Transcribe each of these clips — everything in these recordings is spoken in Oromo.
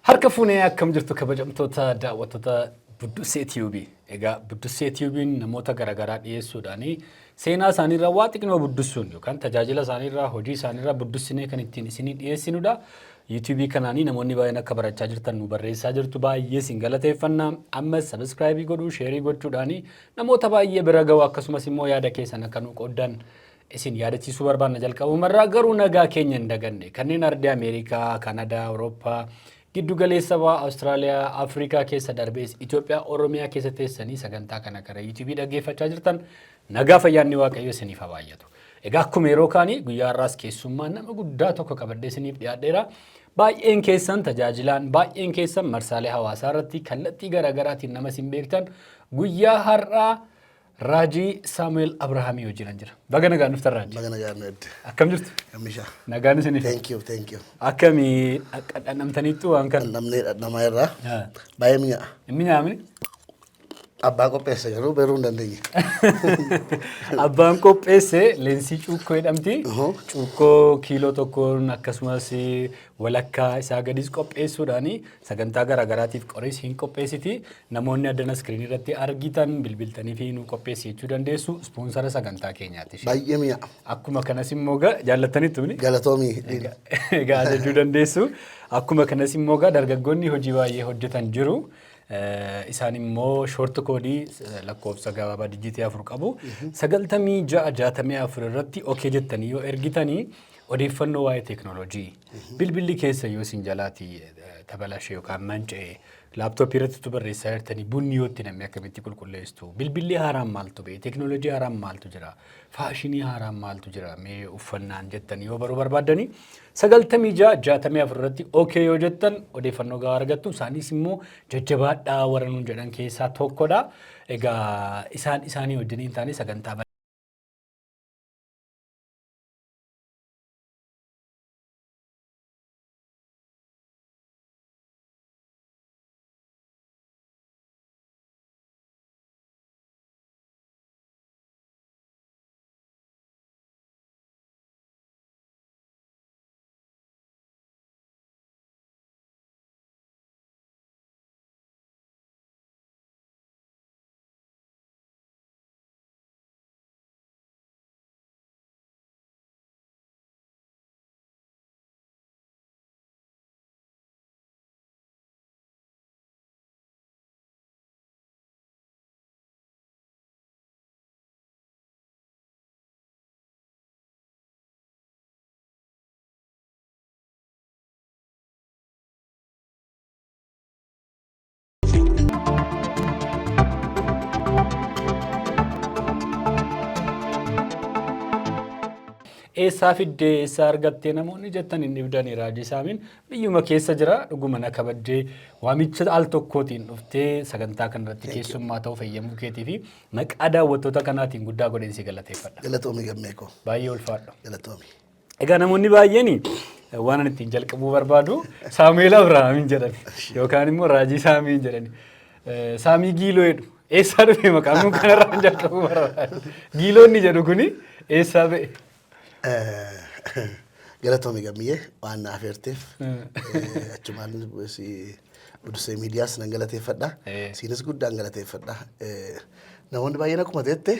Harka fuunee akkam jirtu kabajamtoota daawwattoota Buddusee Tiyuubii. Egaa Buddusee Tiyuubiin namoota garaagaraa dhiyeessuudhaan seenaa isaaniirraa waa xiqqinoo buddussuun yookaan tajaajila isaaniirraa hojii isaaniirraa buddussinee kan ittiin isinii dhiyeessinudha. Yuutuubii kanaanii namoonni baay'een akka barachaa jirtan nu barreessaa jirtu baay'ee isin galateeffanna. Ammas sabiskiraayibii godhuu, sheerii gochuudhaan namoota baay'ee bira ga'u akkasumas immoo yaada keessan akka nu qooddan isin yaadachiisuu barbaanna jalqabumarraa garuu nagaa keenya hin daganne kanneen ardii Ameerikaa, Kanadaa, Awurooppaa, giddu galeessa bahaa Awustiraaliyaa, Afrikaa keessa darbees Itoophiyaa, Oromiyaa keessa teessanii sagantaa kana karaa yuutuubii dhaggeeffachaa jirtan nagaa fayyaanni Waaqayyo isiniif haa baay'atu. Egaa akkuma yeroo kaanii guyyaa har'aas keessummaa nama guddaa tokko qabadhee isiniif dhiyaadheera. Baay'een keessan tajaajilaan, baay'een keessan marsaalee hawaasaa irratti kallattii garaagaraatiin nama isin beektan guyyaa har'aa Raajii Saamu'eel Abrahaamii wajjinan jira. Baga nagaan dhuftan Raajii. Baga nagaan nu eegde. Akkam jirtu? Gammishaa. Nagaan isiniif. Thank you, thank you. Akkamii dhandhamtaniittu waan kana? Dhandhamnee dhandhamaa irraa. Baay'ee mi'aa. Hin mi'aamne? Abbaa qopheesse garuu beeruu hin dandeenye. Abbaan qopheesse leensii cuukkoo jedhamti. Cuukkoo kiiloo tokkoon akkasumas walakkaa isaa gadis qopheessuudhaan sagantaa garaagaraatiif qoris hin qopheessiti. Namoonni addana iskiriinii irratti argitan bilbiltanii fi nu qopheessi jechuu dandeessu. Ispoonsara sagantaa keenyaati. isheen. Baay'ee mi'a. Akkuma kanas immoo jaallattaniittu mini? Galatoomii. Egaa ajajuu dandeessu. Akkuma kanas immoo dargaggoonni hojii baay'ee hojjetan jiru. Isaan immoo shoort koodii lakkoofsa gabaabaa dijiitii 4 qabu. 96 64 irratti okee jettanii yoo ergitanii odeeffannoo waa'ee teeknooloojii bilbilli keessa yoo isin jalaati tabalashe yookaan manca'e laaptooppii irratti utuu barreessaa jirtanii bunni yoo itti namni akkamitti qulqulleessitu bilbilli haaraan maaltu ba'e teeknooloojii haaraan maaltu jira faashinii haaraan maaltu jira mee uffannaan jettanii yoo baruu barbaaddanii 96 64 irratti okee yoo jettan odeeffannoo gahaa argattu. Isaanis immoo jajjabaadhaa warra nuun jedhan keessaa tokkodha. Egaa isaan isaanii wajjiniin taane sagantaa Eessaa fiddee eessaa argattee namoonni jettan hin dhibdanii Raajii Saamiin biyyuma keessa jira dhuguma na kabajjee waamicha al tokkootiin dhuftee sagantaa kanarratti keessummaa ta'uu fayyamuu keetii fi maqaa daawwattoota kanaatiin guddaa godheen si galateeffadha. Galatoomi gammee koo. Baay'ee ulfaadhu. Galatoomi. Egaa namoonni baay'een waan ani ittiin jalqabuu barbaadu Saamu'eel Abrahaamiin jedhan yookaan immoo Raajii Saamiin jedhan. Saamii Giiloo jedhu. Eessaa dhufe maqaan kun kanarraan jalqabuu barbaadu. Giiloonni jedhu kuni eessaa ba'e? Galatoomi gammiyyee waan na afeerteef achumaan si Buddusee miidiyaas nan galateeffadha. Siinis guddaan galateeffadha. Namoonni baay'een akkuma teette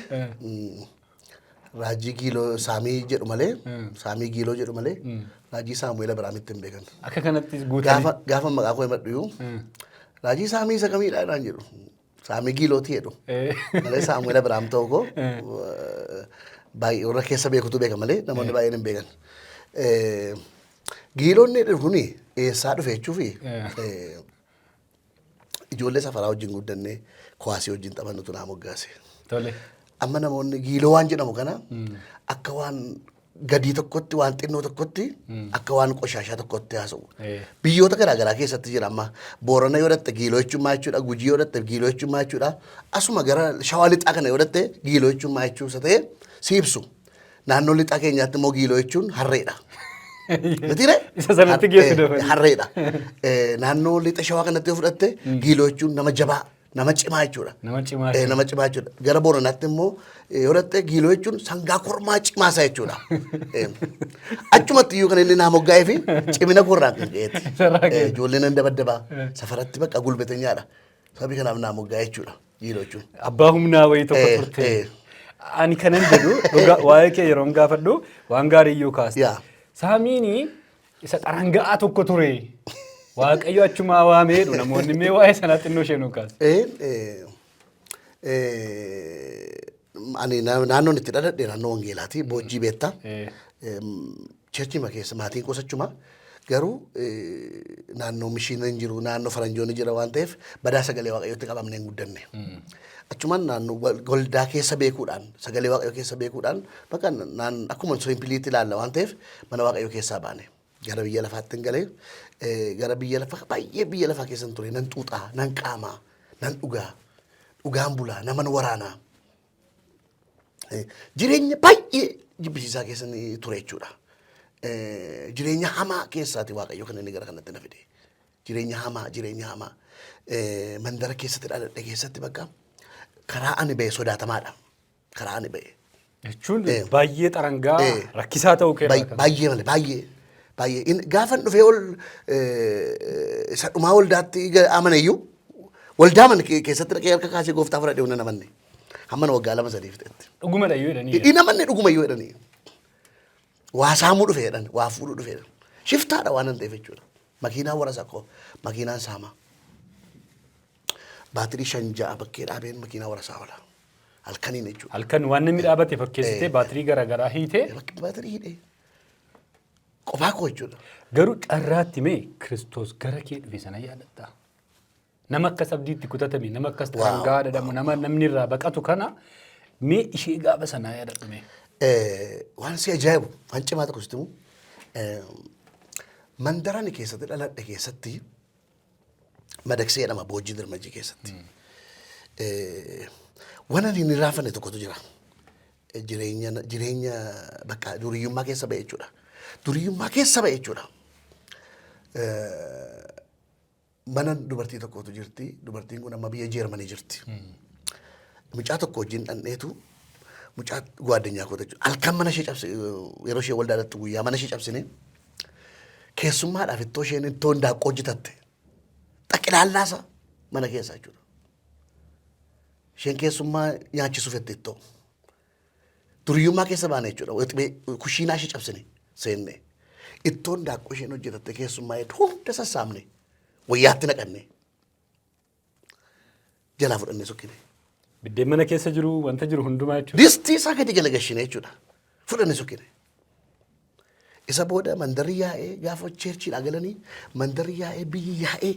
Raajii Giiloo Saamii jedhu malee Saamii Giiloo jedhu malee Raajii Saamu'eel Abiraamitti hin beekan. Akka kanattis guutanii. Gaafa gaafa maqaa koo himadhu iyyuu Raajii Saamii isa kamiidha naan jedhu. Saamii Giilooti jedhu. Malee Saamu'eel Abiraam ta'uu koo baay'ee warra keessa beekutu beeka malee namoonni baay'een hin beekan. Giiloonni jedhu kuni eessaa dhufe jechuufi ijoollee safaraa wajjin guddannee kuwaasii wajjin taphannutu naa moggaase. Amma namoonni giiloo waan jedhamu kana akka waan gadii tokkotti waan xinnoo tokkotti akka waan qoshaashaa tokkotti haasa'u. Biyyoota garaa garaa keessatti jira amma Boorana yoo dhatte giiloo jechuun maal jechuudha Gujii yoo dhatte giiloo jechuun maal jechuudha asuma gara Shawaa lixaa kana yoo dhatte giiloo jechuun maal jechuu isa ta'e si ibsu. Naannoo lixaa keenyaatti immoo giiloo jechuun harreedha. Mitiiree? Isa sanatti geessu dafanii. Harreedha. Naannoo lixa Shawaa kanatti yoo fudhatte giiloo jechuun nama jabaa. Nama cimaa jechuudha. Nama cimaa. Nama cimaa jechuudha. Gara Booranaatti immoo yoo dhatte giiloo jechuun sangaa kormaa cimaa isaa jechuudha. Achumatti iyyuu kan inni naa moggaa'ee fi cimina koorraan kan ka'eeti. Isarraa ka'e. Ijoolleen nan dabaddabaa safaratti bakka gulbatanyaadha. Sababii kanaaf naa moggaa'e jechuudha giiloo jechuun. Abbaa humnaa wayii tokko turte. Ani kanan jedhu dhugaa waa'ee kee yeroon gaafadhu waan gaarii iyyuu kaasta. Saamiini isa xaranga'aa tokko ture. Waaqayyo achumaa waamee jedhu namoonni, mee waa'ee sanaa xinnoo ishee nuu kaasa. Ani naannoon itti dhaladhe naannoo Wangeelaati. Boojjii beektaa. Churchima keessa maatiin qosachuma. Garuu naannoo mishiina hin jiru, naannoo faranjoonni jira waan ta'eef badaa sagalee Waaqayyootti qabamnee hin guddanne. Achumaan naannoo goldaa keessa beekuudhaan, sagalee Waaqayyoo keessa beekuudhaan, bakka naan akkuma simpleitti ilaalla waan ta'eef mana Waaqayyoo keessaa baane. Gara biyya lafaatti hin galee, gara biyya lafaa baay'ee biyya lafaa keessa hin ture. Nan xuuxaa, nan qaamaa, nan dhugaa, dhugaan bulaa, naman waraanaa. Jireenya baay'ee jibbisiisaa keessa ni ture jechuudha. Jireenya hamaa keessaati Waaqayyo kan inni gara kanatti na fide. Jireenya hamaa, jireenya hamaa. Mandara keessatti dhaladhe keessatti bakka karaa ani ba'e sodaatamaadha. Karaa ani ba'e. Jechuun baay'ee xarangaa rakkisaa ta'uu kee irraa kan. Baay'ee malee, baay'ee. Baay'ee. Gaafan dhufee ol isa dhumaa waldaatti amane iyyuu, waldaa mana keessatti dhaqee harka kaasee gooftaa fudhadhee hunda namanne. Hamma waggaa 2-3 fixetti. Dhugumadha iyyuu jedhanii. Hin amanne, dhuguma iyyuu jedhanii. Waa saamuu dhufe jedhan, waa fuudhuu dhufe jedhan. Shiftaadha waan hin ta'eef jechuudha. Makiinaan warra sakkoo, makiinaan saamaa. Baatirii 5-6 bakkee dhaabeen makiinaa warra isaa oola. Halkaniin jechuudha. Halkan waan namni dhaabate fakkeessitee baatirii garaagaraa hiitee. Baatirii hidhee. Qofaa koo jechuudha. Garuu carraatti mee Kiristoos gara kee dhufe sana yaadatta. Nama akkas abdiitti kutatame, nama akkas xarangaa dhadhamu, nama namni irraa baqatu kana mee ishee gaafa sanaa yaadadhu mee. Waan si ajaa'ibu, waan cimaa tokko sitti himu, mandara ani keessatti dhaladhe keessatti, Madaksee jedhama, Boojjii Dirmajii keessatti. Waan ani hin irraanfanne tokkotu jira. Jireenya bakka duriyyummaa keessa ba'e jechuudha. Duriyyummaa keessa ba'e jechuudha. Mana dubartii tokkotu jirti. Dubartiin kun amma biyya Jeermanii jirti. Mucaa tokko wajjin dhandheetu, mucaa gwaaddanyaa koota jechuudha. Halkan mana ishee cabse, yeroo ishee waldaa dhattu guyyaa mana ishee cabsine, keessummaadhaaf ittoo isheen ittoo hindaaqqoo hojjetatte xaqilaallaa mana keessaa jechuudha. Isheen keessummaa nyaachisuuf jette ittoo. Duriyyummaa keessa baane jechuudha. Waxibee kushiinaa ishee cabsine seenne. Ittoon daaqqoo isheen hojjetatte keessummaa hedduu hunda sassaabne, wayyaatti naqanne, jalaa fudhannee sokkine. Biddeen mana keessa jiru, wanta jiru hundumaa jechuudha. Distii isaa gadi galagashine jechuudha. Fudhannee sokkine. Isa booda mandarri yaa'ee, gaafa churchiidhaa galanii mandarri yaa'ee, biyyi yaa'ee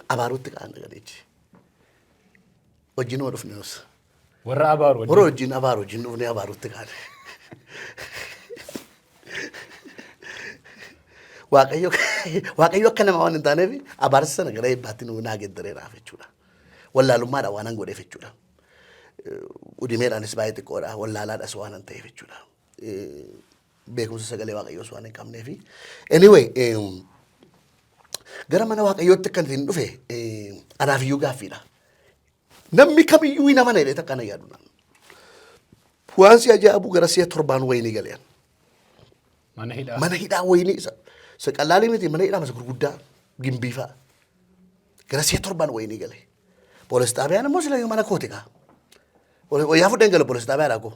abaaruutti ka'an dhaqanichi. Wajjinuma dhufne nus. Warra abaaru wajjin. Warra wajjin abaaru wajjin dhufnee abaaruutti kaane. Waaqayyo akka namaa waan hin taaneef abaarsa sana gara eebbaatti nu naa geeddareeraaf jechuudha. Wallaalummaadhaan waan an godheef jechuudha. Udimeedhaanis baay'ee xiqqoodha. Wallaalaadhas waan an ta'eef jechuudha. Beekumsa sagalee Waaqayyoos waan hin qabneefi. Anyway, gara mana Waaqayyootti kan ittiin dhufe anaaf iyyuu gaaffiidha. Namni kamiyyuu hin amana jedhee takka na yaadu. Waan si ajaa'ibu gara si'a torbaan wayinii galeen. Mana hidhaa. Mana hidhaa wayinii isa qalaalii miti, mana hidhaa isa gurguddaa gimbii fa'a. Gara si'a torbaan wayinii gale. Poolis xaabiyaan immoo silayyuu mana kooti kaa. Wayyaa fudheen gala poolis xaabiyaadhaa koo.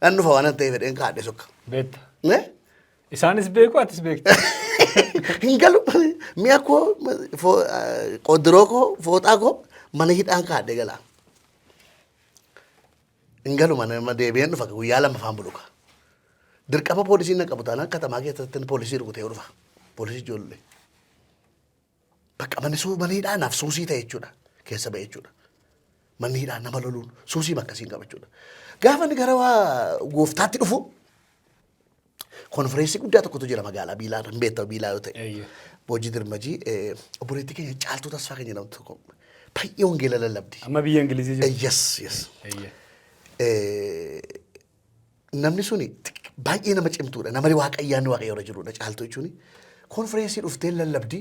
Nan dhufa waan ta'eef fedheen kaadhe sokka. Beekta. Ne? Isaanis beeku, atis beekta. Hin galu, mi'a koo, qodiroo koo, fooxaa koo mana hidhaan kaadhe gala. Hin galu, mana deebi'een dhufa, guyyaa 2 faan buluka. Dirqama poolisiin na qabu taanaan katamaa keessatti poolisii rukutee dhufa. Poolisii ijoollee. Bakka manni suu mana hidhaa naaf suusii ta'e jechuudha. Keessa ba'e jechuudha. Manni hidhaa nama loluun suusii bakka siin qaba jechuudha. Gaafa inni gara waa gooftaatti dhufu konfereensii guddaa tokkotu jira magaalaa Biilaa, hin beekta Biilaa yoo ta'e. Eeyyee. Boojii Dirmajii obboleettii keenya Caaltuu Tasfaa kan jedhamtu tokko baay'ee wangeela lallabdi. Amma biyya Ingilizii jiru. Yes. Namni suni baay'ee nama cimtuudha. Nama waaqayyaan waaqayyo irra jirudha caaltuu jechuun. Konfereensii dhuftee lallabdi.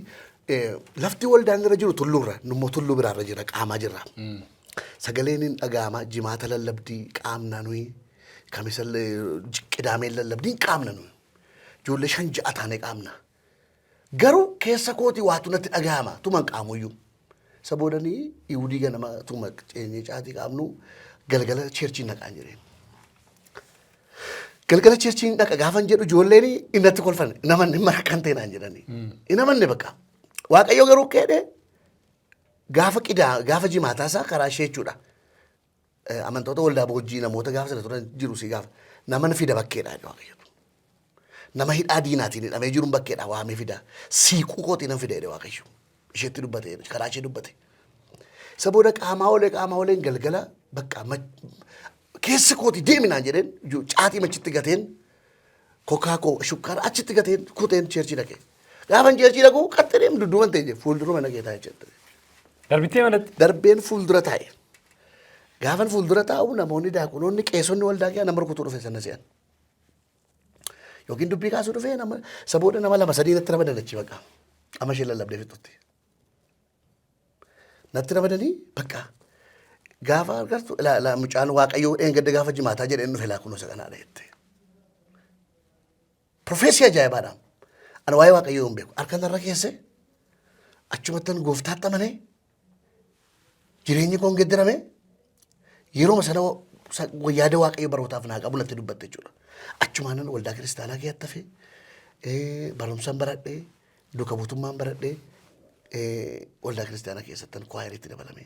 Lafti waldaan irra jiru tulluurra, nummoo tulluu biraarra jira, qaamaa jirra. Sagaleen hin dhaga'ama, jimaata lallabdii qaamna nuyi, kamisa qidaameen lallabdii hin qaamna nuyi. Ijoollee shan ja'a taanee qaamna. Garuu keessa kootii waatu natti dhaga'ama tuman qaamuyyuu. Isa boodanii Ihudii ganama tuma ceenyee caatii qaamnu galgala churchiin dhaqaan jedheen. Galgala churchiin dhaqa gaafan jedhu ijoolleen innatti kolfan, namanni mara kan ta'e naan jedhani. Hin amanne bakka. Waaqayyo garuu keedhe gaafa qidaa gaafa jimaataa isaa karaa ishee jechuudha. Amantoota waldaa boojjii namoota gaafa sana turan jiru si gaafa nama fida bakkeedha jedhe Waaqayyo. Nama hidhaa diinaatiin hidhamee jiruun bakkeedha waamee fida. Siiquu kootii nan fida jedhe Waaqayyo. Isheetti dubbate karaa ishee dubbate. Isa booda qaamaa olee qaamaa oleen galgala bakka keessi kootii deeminaan jedheen caatii machitti gateen, kokaa koo shukkaara achitti gateen kuteen churchii dhaqe. Gaafan churchii dhaqu qaxxee deemu dudduuban ta'e fuulduruma naqee taa'e jechuudha. Darbitee manatti. Darbeen fuuldura taa'e. Gaafan fuuldura taa'u namoonni daaqunoonni qeesonni waldaa kee nama rukutuu dhufe sana se'an. Yookiin dubbii kaasuu dhufe nama isa booda nama lama sadii natti ramadan achi bakka. Amma isheen lallabdee fixutti. Natti ramadanii bakka gaafa argartu ilaa mucaan Waaqayyoo dheengadda gaafa jimaataa jedheen dhufe laa kunuunsa kanaadha jette. Prophecy ajaa'ibaadha. Ani waa'ee Waaqayyoo hin beeku. Harka narra keesse achumattan gooftaatti amanee jireenyi koon geeddarame yeroo sana yaada Waaqayyo barootaaf naa qabu natti dubbatte jechuudha. Achumaanan waldaa kiristaanaa keessatti hafe, barumsaan baradhee, duuka buutummaan baradhee, waldaa kiristaanaa keessattan choiritti dabalame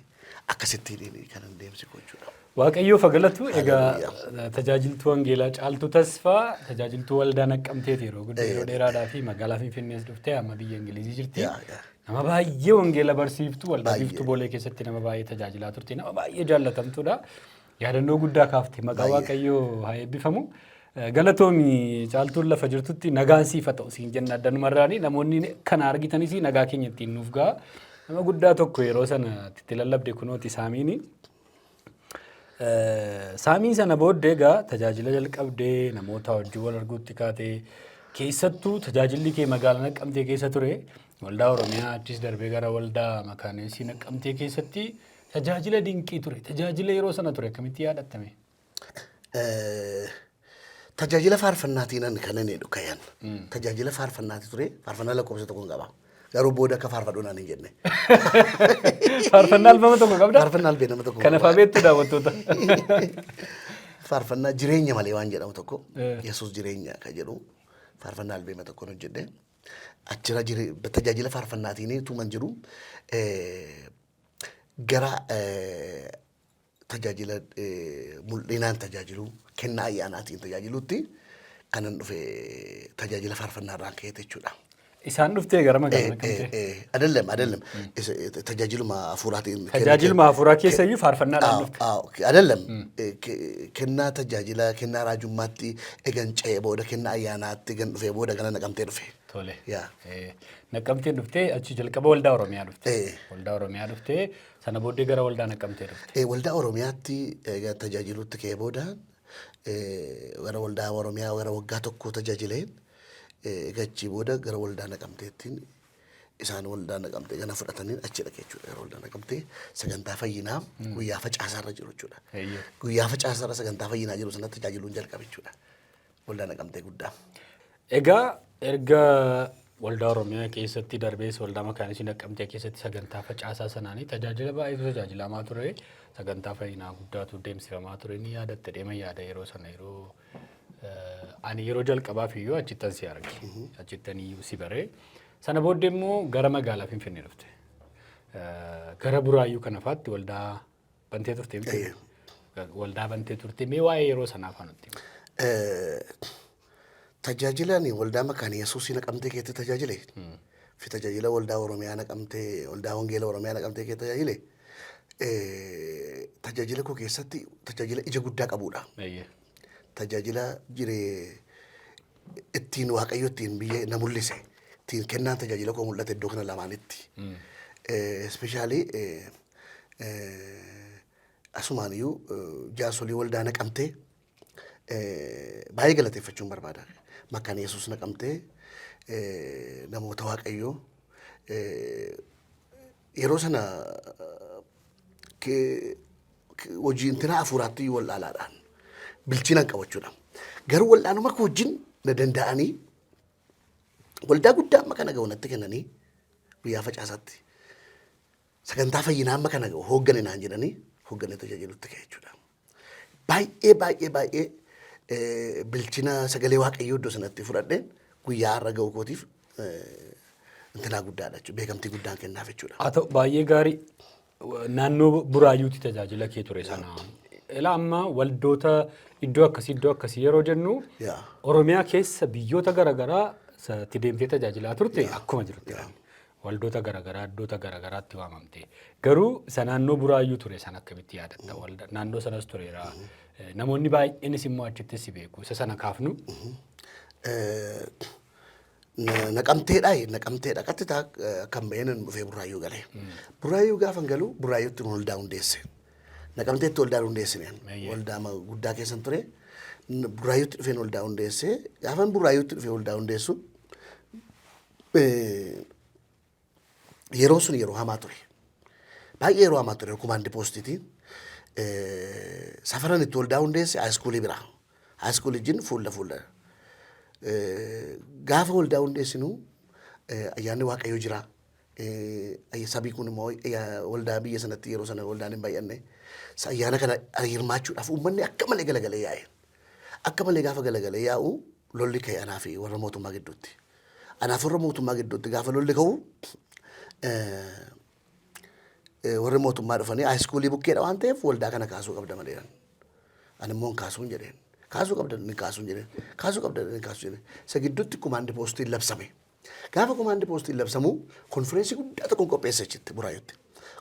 akkasittiin kanan deemsi koo jechuudha. Waaqayyoof haa galatu. Egaa tajaajiltuu wangeelaa Caaltuu Tasfaa tajaajiltuu waldaa Naqqamteeti yeroo guddaa yeroo dheeraadhaa fi magaalaa Finfinnees dhuftee amma biyya Ingilizii jirti. Nama baay'ee wangeela barsiiftu waldaa Biiftuu Boolee keessatti nama baay'ee tajaajilaa turte, nama baay'ee jaallatamtuudha. Yaadannoo guddaa kaafte, maqaa Waaqayyoo haa eebbifamu. Galatoomi Caaltuun, lafa jirtutti nagaan siif haa ta'u siin jenna addanumarraani namoonni kana argitanis nagaa keenya ittiin nuuf ga'a. Nama guddaa tokko yeroo sana itti lallabde kunooti saamiini. Saamii sana booddee egaa tajaajila jalqabdee namoota wajjin wal arguutti kaatee keessattuu tajaajilli kee magaalaa Naqqamtee keessa ture, waldaa Oromiyaa achis darbee gara waldaa Makaaneesii Naqqamtee keessatti tajaajila dinqii ture. Tajaajila yeroo sana ture akkamitti yaadattame? Tajaajila faarfannaatiin ani kan inni dhukayan. Tajaajila faarfannaati ture. Faarfannaa lakkoofsa tokko hin qaba. Garuu booda akka faarfadhu naan hin jenne. Faarfannaa albama tokko qabda? Faarfannaa albama tokko Kana qaba. faa beektu daawwattoota. Faarfannaa jireenya malee waan jedhamu tokko, Yesuus jireenya kan jedhu faarfannaa albema tokko hojjedhe. Achira tajaajila faarfannaatiin tuman jiru gara tajaajila mul'inaan tajaajilu kennaa ayyaanaatiin tajaajilutti kanan dhufe tajaajila faarfannaa irraan ka'e jechuudha. Isaan dhuftee gara magaalaa Naqamtee? Adallam adallam tajaajiluma hafuuraatiin. Tajaajiluma hafuuraa keessa iyyuu faarfannaadhaan dhufte. Adallam kennaa tajaajila kennaa raajummaatti egan ce'ee booda kennaa ayyaanaatti egan dhufee booda gara Naqamtee dhufe. Tole. Yaa. Naqamtee dhuftee achi jalqaba waldaa Oromiyaa dhufte. Waldaa Oromiyaa dhuftee sana booddee gara waldaa Naqamtee dhufte. Waldaa Oromiyaatti egaa tajaajiluutti ka'ee booda gara waldaa Oromiyaa gara waggaa tokko tajaajileen egaa achii booda gara waldaa Naqamteettiin isaan waldaa Naqamtee gana fudhatanii achi dhaqe jechuudha. Gara waldaa Naqamtee sagantaa fayyinaa guyyaa facaasaarra jiru jechuudha. Guyyaa facaasaarra sagantaa fayyinaa jiru sanatti tajaajiluun jalqabe jechuudha. Waldaa Naqamtee guddaa. Egaa erga waldaa Oromiyaa keessatti darbees waldaa Makaanisii Naqqamtee keessatti sagantaa facaasaa sanaanii tajaajila baay'eetu tajaajilamaa ture. Sagantaa fayyinaa guddaatu deemsifamaa ture. Ni yaadatte deema yaada yeroo sana yeroo ani yeroo jalqabaaf iyyuu achittan si arge. Achittan iyyuu si bare. Sana booddee immoo gara magaalaa Finfinnee dhufte. Gara Buraayyuu kana faatti waldaa bantee turte miti? Waldaa bantee turte, mee waa'ee yeroo sanaa faa nutti himi. Tajaajila ani waldaa Makaana Yesuusii Naqamtee keessatti tajaajile fi tajaajila waldaa Oromiyaa Naqamtee, waldaa Wangeela Oromiyaa Naqamtee keessatti tajaajile tajaajila koo keessatti tajaajila ija guddaa qabudha. Tajaajila jiree ittiin Waaqayyo ittiin biyya na mul'ise, ittiin kennaan tajaajila koo mul'ate iddoo kana lamaanitti. Especially asumaan iyyuu jaarsolii waldaa Naqamtee baay'ee galateeffachuun barbaada. Makkaan Yesuus Naqamtee namoota Waaqayyoo Yeroo sana hojii intinaa hafuuraatti wal'aalaadhaan bilchinaan qabachuudha. Garuu wal'aanuma koo wajjin na danda'anii waldaa guddaa amma kana ga'u natti kennanii, guyyaa facaasaatti sagantaa fayyinaa amma kana ga'u hooggane naan jedhanii hooggane tajaajilutti ka'e jechuudha. Baay'ee baay'ee baay'ee bilchina sagalee Waaqayyoo iddoo sanatti fudhadheen guyyaa har'a ga'u kootiif intinaa guddaadha jechuudha. Beekamtii guddaan kennaaf jechuudha. Haa ta'u, baay'ee gaarii. Naannoo Buraayyuutti tajaajila kee ture sana. Ilaa, amma waldoota iddoo akkasii iddoo akkasii yeroo jennu, Oromiyaa keessa biyyoota garaagaraa itti deemtee tajaajilaa turte akkuma jirutti. Waldoota garaagaraa iddoota garaagaraatti waamamte. Garuu isa naannoo Buraayyuu ture sana akkamitti yaadatta? Naannoo sanas tureera. Namoonni baay'eenis immoo achitti si beeku. Isa sana kaafnu. Naqamteedha, Naqamteedha qaxxitaa kan baheen dhufee Buraayyuu galee. Buraayyuu gaafan galu Buraayyuutti waldaa hundeesse. Naqamteetti waldaa hundeessine. Waldaa guddaa keessan ture. Buraayyuutti dhufeen waldaa hundeesse. Gaafan Buraayyuutti dhufee waldaa hundeessu yeroon sun yeroo hamaa ture. Baay'ee yeroo hamaa ture, kumaandi poostiitiin. Safaran itti waldaa hundeesse high schoolii bira. High schoolii wajjin fuula fuula. Gaafa waldaa hundeessinu ayyaanni Waaqayyoo jira. Sabii kun immoo waldaa biyya sanatti yeroo sana waldaan hin baay'anne. Ayyaana kana hirmaachuudhaaf uummanni akka malee galagalee yaa'e. Akka malee gaafa galagalee yaa'u lolli ka'e anaa fi warra mootummaa gidduutti. Anaaf warra mootummaa gidduutti gaafa lolli ka'u, warri mootummaa dhufanii high schoolii bukkeedha waan ta'eef waldaa kana kaasuu qabda malee jedhan. Ani immoo hin kaasuun jedheen. Kaasuu qabda, hin kaasuun jedheen. Kaasuu qabda, hin kaasuu jedheen. Isa gidduutti kumaandi poostiin labsame. Gaafa kumaandi poostiin labsamu konfireensii guddaa tokko qopheesse achitti Buraayyutti.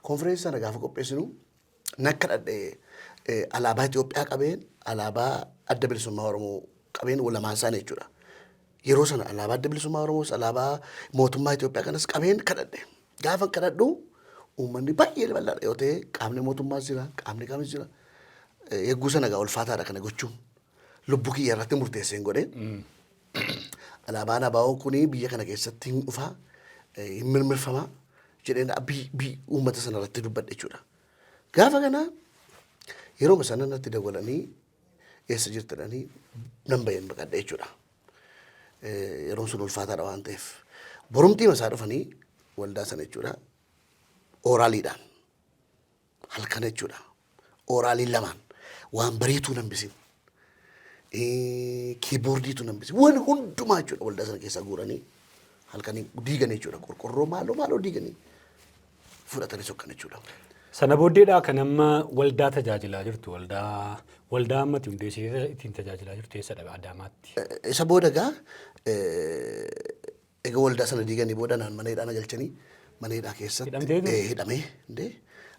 Konfireensii sana gaafa qopheessinu nakka dhadhee alaabaa Itoophiyaa qabeen, alaabaa Adda Bilisummaa Oromoo qabeen, lamaan isaanii jechuudha. Yeroo sana alaabaa Adda Bilisummaa Oromoos alaabaa mootummaa Itoophiyaa kanas qabeen kadhadhe. Gaafa kadhadhu uummanni baay'ee bal'aadha yoo ta'e, qaamni mootummaas jira, qaamni kamis jira. Eegguu sana egaa ulfaataadha kana gochuun. Lubbuu kiyya irratti murteesseen godhe. Alaabaan ABO kuni biyya kana keessatti hin dhufaa, hin mirmirfama jedheen uummata sana irratti dubbadhe jechuudha. Gaafa kana yeroo sana natti dawwalanii eessa jirta jedhanii, nan baheen baqadhe jechuudha. Yeroon sun ulfaataadha waan ta'eef. Borumtii isaa dhufanii waldaa sana jechuudha. Ooraaliidhaan halkan jechuudha. Ooraaliin lamaan waan bareetuu nambisin. Kiiboordiitu nambisin. Waan hundumaa jechuudha waldaa sana keessaa guuranii halkanii diiganii jechuudha. Qorqorroo maaloo maaloo diiganii fudhatanii sokkan jechuudha. Sana booddeedhaa kan amma waldaa tajaajilaa jirtu, waldaa amma itti hundeessitee ittiin tajaajilaa jirtu eessadha, Adaamaatti? Isa booda egaa egaa waldaa sana diiganii booda naan mana hidhaa na galchanii, mana hidhaa keessatti Hidhamteetu? Hidhamee indee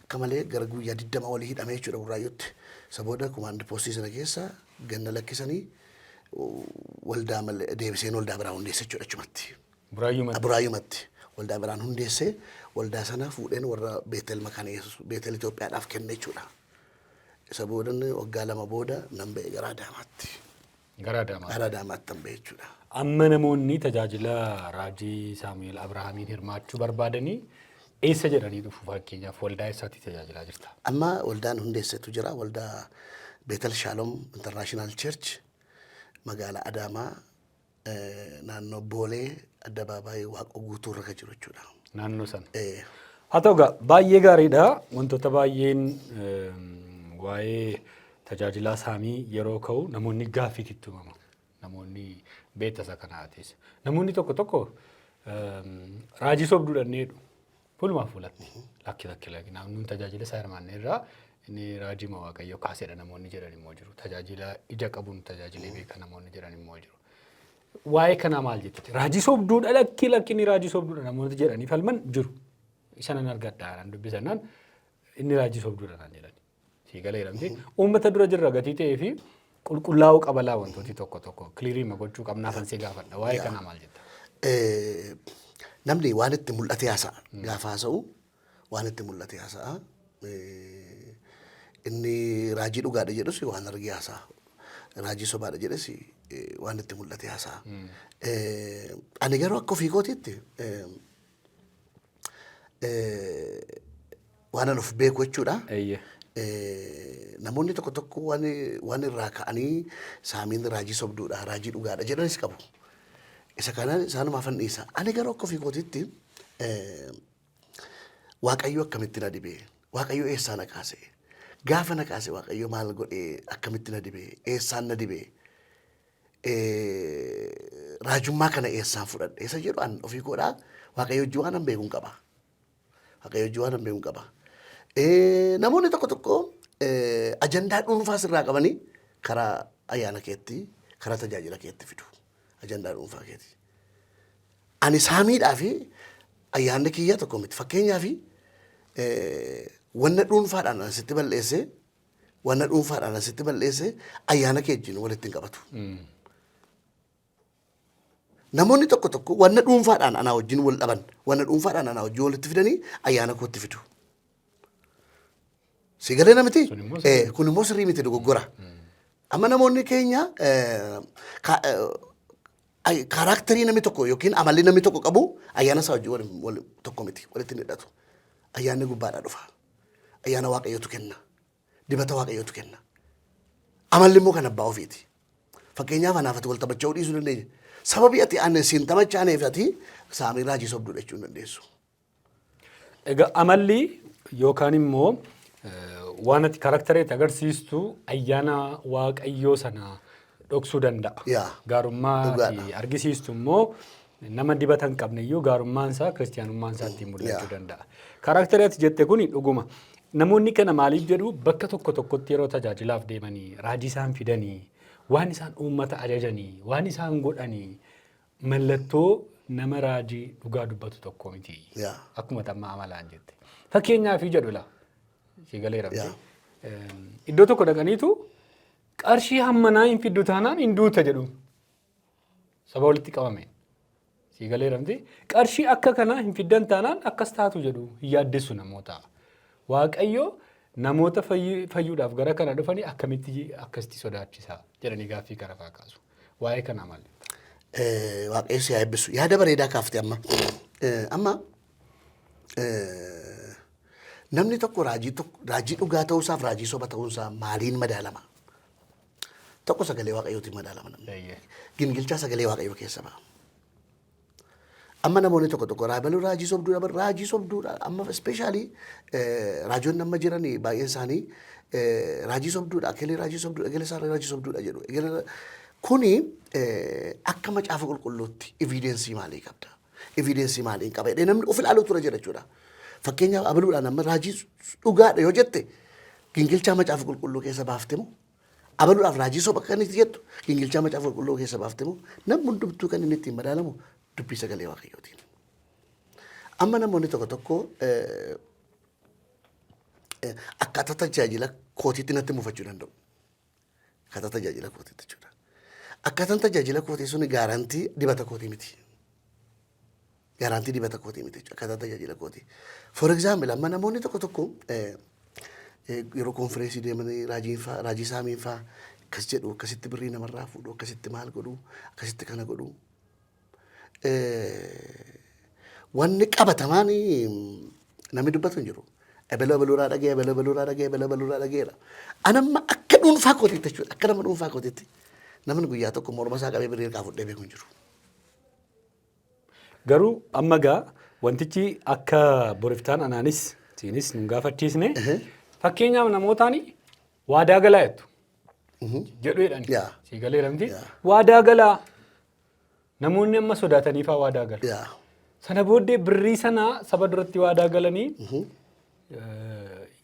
akka malee gara guyyaa 20 olii hidhamee jechuudha Burraayyuutti. Isa booda kumaandi poostii sana keessa ganna lakkisanii waldaa malee deebiseen waldaa biraa hundeesse jechuudha achumatti. Buraayyumatti. Buraayyumatti waldaa biraan hundeessee, waldaa sana fuudheen warra Beetel Makaana Yesuus Beetel Itoophiyaadhaaf kenne jechuudha. Isa booda waggaa 2 booda nan ba'e gara Adaamaatti. Gara Adaamaatti. Gara Adaamaatti nan ba'e jechuudha. Amma namoonni tajaajila raajii Saamu'eel Abrahaamiin hirmaachuu barbaadanii eessa jedhanii dhufu? Fakkeenyaaf, waldaa eessaatti tajaajilaa jirta? Amma waldaan hundeessetu jira. Waldaa Beetel Shalom International Church, magaalaa Adaamaa, naannoo Boolee addabaabaayii Waaqoo Guutuu irra kan jiru jechuudha. Naannoo sana. Haa ta'u egaa, baay'ee gaariidha. Wantoota baay'een waa'ee tajaajilaa saamii yeroo ka'u namoonni gaaffiitti itti uumama. Namoonni beekta isa kanaatis. Namoonni tokko tokko raajii sobduudhaan ni jedhu. Fuulumaa fuulatti. Lakki, lakki, lakki, namni tajaajila isaa hirmaanne irraa inni raajii Waaqayyoo kaasedha namoonni jedhan immoo jiru. Tajaajila ija qabuun tajaajilee beeka namoonni jedhan immoo jiru. Waa'ee kanaa maal jettiti? Raajii sobduudha, lakki, lakki, inni raajii sobduudha namoonni jedhanii falman jiru. Isa nan argadha nan dubbisannaan inni raajii sobduudha naan jedhan. Sii galeera miti. Uummata dura jirra gatii ta'ee fi qulqullaa'uu qaba laa, wantooti tokko tokko clear gochuu qabnaaf ansee gaafadha. Waa'ee kanaa maal jetta? Namni waan itti mul'ate haasa'a. Gaafa haasa'u waan itti mul'ate haasa'a. Inni raajii dhugaadha jedhus waan argee haasa'a. Raajii sobaadha jedhes waan itti mul'ate haasa'a. Ani garuu akka ofii kootiitti Waan an of beeku jechuudha. Eeyyee. Namoonni tokko tokko waan irraa ka'anii saamiin raajii sobduudha, raajii dhugaadha jedhanis qabu. Isa kana isaanumaaf an dhiisa. Ani garuu akka ofii kootiitti Waaqayyo akkamitti na dibee? Waaqayyo eessaa na kaase? Gaafa na kaase Waaqayyo maal godhee akkamitti na dibee? Eessaan na dibee? Raajummaa kana eessaan fudhadhe? Isa jedhu an ofii koodhaa Waaqayyo wajjin waan an beekuun qaba. Waaqayyo wajjin waan an beekuun qaba. Namoonni tokko tokko ajandaa dhuunfaa sirraa qabanii karaa ayyaana keetti, karaa tajaajila keetti fidu. Ajandaa dhuunfaa keeti. Ani saamiidhaa fi ayyaanni kiyya tokko miti. Fakkeenyaaf wanna dhuunfaadhaan an sitti balleesse, wanna dhuunfaadhaan an sitti balleesse ayyaana kee wajjin walitti hin qabatu. Namoonni tokko tokko wanna dhuunfaadhaan anaa wajjin wal dhaban, wanna dhuunfaadhaan anaa wajjin walitti fidanii ayyaana kootti fidu. Si galee namiti? Sun immoo sirrii Kun immoo sirrii miti, dogoggora. Amma namoonni keenya character namni tokko yookiin amalli namni tokko qabu ayyaana isaa wajjin wal tokko miti, walitti hin hidhatu. Ayyaanni gubbaadhaa dhufa. Ayyaana Waaqayyootu kenna. Dibata Waaqayyootu kenna. Amalli immoo kan abbaa ofiiti. Fakkeenyaaf anaaf ati wal taphachuu dhiisuu dandeenya. Sababii ati ani siin taphachaaneef ati saamii raajii sobduudha jechuu hin dandeessu. Egaa amalli yookaan immoo waan ati character agarsiistu ayyaana Waaqayyoo sana dhoksuu danda'a. Gaarummaa ati argisiistu immoo nama dibata hin qabne iyyuu gaarummaan isaa, kiristiyaanummaan isaa ittiin mul'achuu danda'a. Character ati jette kuni dhuguma. Namoonni kana maaliif jedhu? Bakka tokko tokkotti yeroo tajaajilaaf deemanii raajii isaan fidanii, waan isaan uummata ajajanii, waan isaan godhanii mallattoo nama raajii dhugaa dubbatu tokko miti. Akkuma tamma amalaan jette. Fakkeenyaaf jedhu laa. Si galeera miti? Yaa. Iddoo tokko dhaqaniitu qarshii hammanaa hin fiddu taanaan hin duuta jedhu. Saba walitti qabameen. Si galeera miti? Qarshii akka kanaa hin fiddan taanaan akkas taatu jedhu, hin yaaddessu namoota. Waaqayyo namoota fayyuudhaaf gara kana dhufanii akkamitti akkasitti sodaachisa jedhanii gaaffii kana fa'aa kaasu. Waa'ee kanaa maal jetта? Waaqayyo si haa eebbisu. Yaada bareedaa kaafte amma. Amma namni tokko raajii dhugaa ta'uusaaf raajii soba ta'uunsaa maaliin madaalama? Tokko sagalee Waaqayyootiin madaalama namni. Gingilchaa sagalee Waaqayyoo keessa ba'a. Amma namoonni tokko tokko raabaluu raajii sobduudha, bar raajii sobduudha. Amma especially raajonni amma jiran baay'een isaanii raajii sobduudha, ekelee raajii sobduudha, ekelee isaa raajii sobduudha jedhu. Kuni akka macaafa qulqulluutti evidence maalii qabda? Evidence maalii hin qaba jedhee namni of ilaaluu ture jira jechuudha. Fakkeenyaaf abaluudhaan amma raajii dhugaadha yoo jette gingilchaa macaafa qulqulluu keessa baafte moo? Abaluudhaaf raajii soba kan itti jettu gingilchaa macaafa qulqulluu keessa baafte moo? Namni hundumtuu kan inni ittiin madaalamu dubbii sagalee Waaqayyootiin. Amma namoonni tokko tokko akkaataa tajaajila kootiitti natti mufachuu danda'u. Akkaataa tajaajila kootiitti jechuudha. Akkaataan tajaajila kootii sun guarantee dibata kootii miti. Guarantee dibata kootii miti jechuudha. Akkaataa tajaajila kootii. For example, amma namoonni tokko tokko yeroo conference deemanii raajiin faa, raajii saamiin faa akkas jedhu, akkasitti birrii namarraa fuudhu, akkasitti maal godhu, akkasitti kana godhu. Wanni qabatamaan namni dubbatu hin jiru. Ebeloo ebeluurraa dhagee, ebeloo ebeluurraa dhagee, ebeloo ebeluurraa dhageera. Anamma akka dhuunfaa kootiitti jechuudha. Akka nama dhuunfaa kootiitti namni guyyaa tokko morma isaa qabee birrii harkaa fudhee beeku hin jiru. Garuu amma gaa wantichi akka boriftaan anaanis siinis nun gaafachiisne, fakkeenyaaf namootaan waadaa galaa jettu jedhu jedhani. Sii galeera miti? Yaa. Waadaa galaa, namoonni amma sodaatanii faa waadaa galu. Sana booddee birrii sana saba duratti waadaa galanii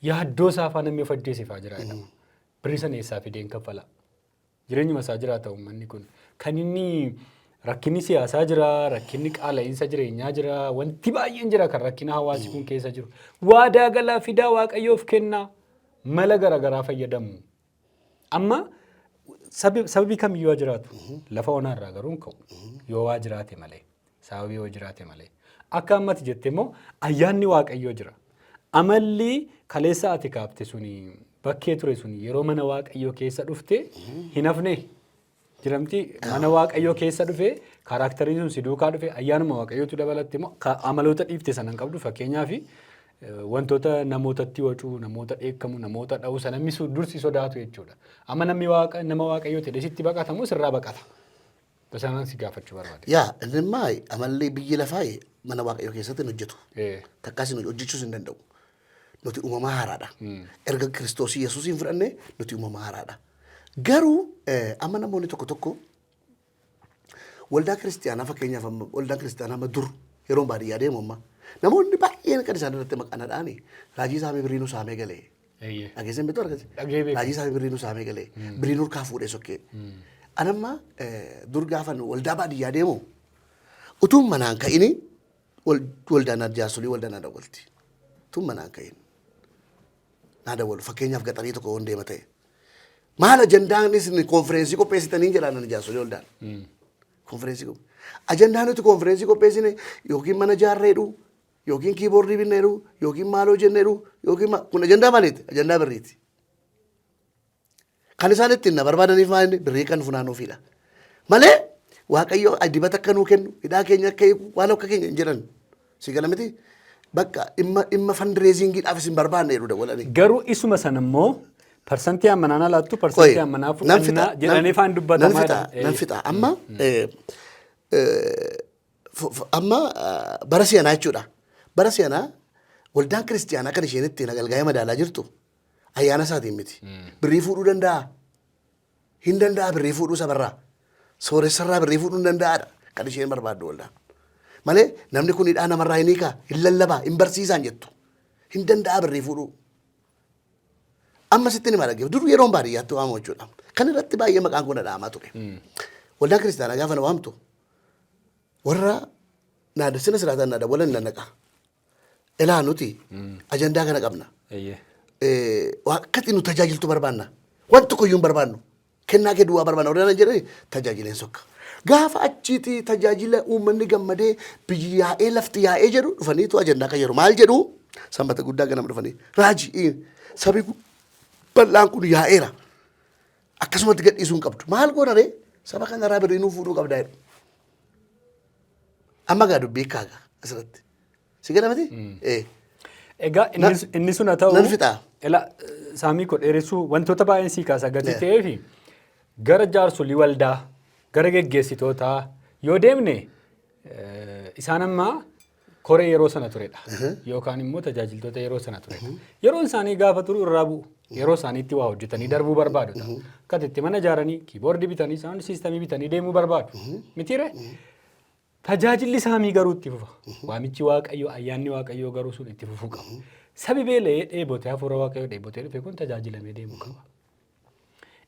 yaaddoo isaa faa namni of ajjeese faa jira jedhama. Birrii sana eessaa fideen kaffala? Jireenyuma isaa jiraata uummanni kun. Kan inni rakkinni siyaasaa jira, rakkinni qaala'iinsa jireenyaa jira, wanti baay'een jira kan rakkina hawaasi kun keessa jiru. Waadaa galaa, fidaa, Waaqayyoof kennaa, mala garaagaraa fayyadamu. Amma sababii kamiyyuu haa jiraatu, lafa onaa irraa garuu hin ka'u. Yoo waa jiraate malee, sababii yoo jiraate malee. Akka ammati jette immoo ayyaanni Waaqayyoo jira. Amalli kaleessa ati kaafte suni bakkee ture suni yeroo mana Waaqayyoo keessa dhufte hin hafne. Jiramti mana Waaqayyoo keessa dhufee characteriin sun si duukaa dhufe, ayyaanuma Waaqayyootu dabalatti immoo amaloota dhiifte sana hin qabdu. Fakkeenyaaf, wantoota namootatti wacuu, namoota dheekkamu, namoota dha'uu sana namni dursi sodaatu jechuudha. Amma namni Waaqa nama Waaqayyoo ta'e sitti baqatamu sirraa baqata. Sanaan si gaafachuu barbaade. Yaa, inni immaa amalli biyyi lafaa mana Waaqayyoo keessatti hin hojjetu. Takkaas hin hojjechuus hin danda'u. Nuti uumamaa haaraadha. Erga Kiristoosii Yesuusiin fudhanne nuti uumamaa haaraadha. Garuu amma namoonni tokko tokko waldaa kiristiyaanaa, fakkeenyaaf, amma waldaan kiristiyaanaa amma dur yeroo baadiyyaa deemu amma namoonni baay'een kan isaan irratti maqaa dha'ani raajii saamee birrii nu saamee galee. Dhageessee beektu argate? Dhagee beeku. Raajii saamee birrii nu saamee galee. Birrii nurkaa fuudhee sokkee. Anamma dur gaafa waldaa baadiyyaa deemu utuun manaan ka'ini waldaan jaarsolii waldaa naa dawwalti. Utuun manaan ka'in naa dawwalu. Fakkeenyaaf, gaxarii tokko yoon deema ta'e. Maal ajandaan isin konfereensii qopheessitanii jedhaan ani jaarsolii waldaan. Konfereensii qophe. Ajandaa nuti konfereensii qopheessine yookiin mana jaarreedhu, yookiin keyboardii binneedhu, yookiin maaloo jenneedhu, yookiin kun ajandaa maaliiti? Ajandaa birriiti. Kan isaan ittiin na barbaadaniif maal inni birrii kan funaanuufidha. Malee Waaqayyo dibata akka nuu kennu, hidhaa keenya akka eegu, waan akka keenya hin jedhan. Si gala miti? Bakka dhimma fundraisingiidhaaf isin barbaanne jedhu dawwalanii. Garuu isuma sana immoo parsantii ammanaa na laattu, parsantii ammanaa Nan fixa, fudhannaa jedhanii faan nan dubbatamaa fixa, jedha. Nan fixa. Amma amma bara si'anaa jechuudha. Bara si'anaa waldaan kiristiyaanaa kan isheen ittiin agalgaa'ee madaalaa jirtu ayyaana isaatiin miti. Birrii fuudhuu danda'a. Hin danda'a birrii fuudhuu sabarraa. Sooressarraa birrii fuudhuu hin danda'aadha kan isheen barbaaddu waldaan. Malee namni kun hidhaa namarraa hin hiikaa, hin lallabaa, hin barsiisaan jettu. Hin danda'a birrii fuudhuu. Amma sitti ni dhaggeef dur yeroon baadiyyaatti waamamu jechuudha. Kan irratti baay'ee maqaan kun dha'amaa ture. Waldaan kiristaanaa gaafa na waamtu warra naada sina siraataan naada walan na naqa. Ilaa, nuti ajandaa kana qabna. Akkatti nu tajaajiltu barbaanna. Waan tokko iyyuu hin barbaannu. Kennaa kee duwwaa barbaanna. Warra naan jedhani tajaajileen sokka. Gaafa achiiti tajaajila uummanni gammadee biyyi yaa'ee lafti yaa'ee jedhu dhufaniitu ajandaa kan yeroo maal jedhu Sanbata guddaa ganama dhufanii, raajii, sabi bal'aan kun yaa'eera. Akkasumatti gadhiisuu hin qabdu. Maal goona ree? Saba kanarraa birrii nuu fuudhuu qabdaa jedhu. Amma gaa dubbii kaaga asirratti. Si gala miti? Ee. Egaa inni sun haa ta'u. Nan fixa. Ila saamii koo dheeressuu wantoota baay'een sii kaasa gatii ta'eefi gara jaarsolii waldaa, gara geggeessitootaa yoo deemne, isaan amma koree yeroo sana turedha. Yookaan immoo tajaajiltoota yeroo sana turedha. Yeroon isaanii gaafa turu irraa bu'u. Yeroo isaaniitti waa hojjetanii darbuu barbaadu. Akka itti mana ijaaranii, keyboardii bitanii, sound systemii bitanii deemuu barbaadu. Mitiire? Tajaajilli saamii garuu itti fufa. Waamichi Waaqayyoo, ayyaanni Waaqayyoo garuu sun itti fufuu qaba. Sabi beela'ee dheebotee, hafuura Waaqayyoo dheebotee dhufe kun tajaajilamee deemuu qaba.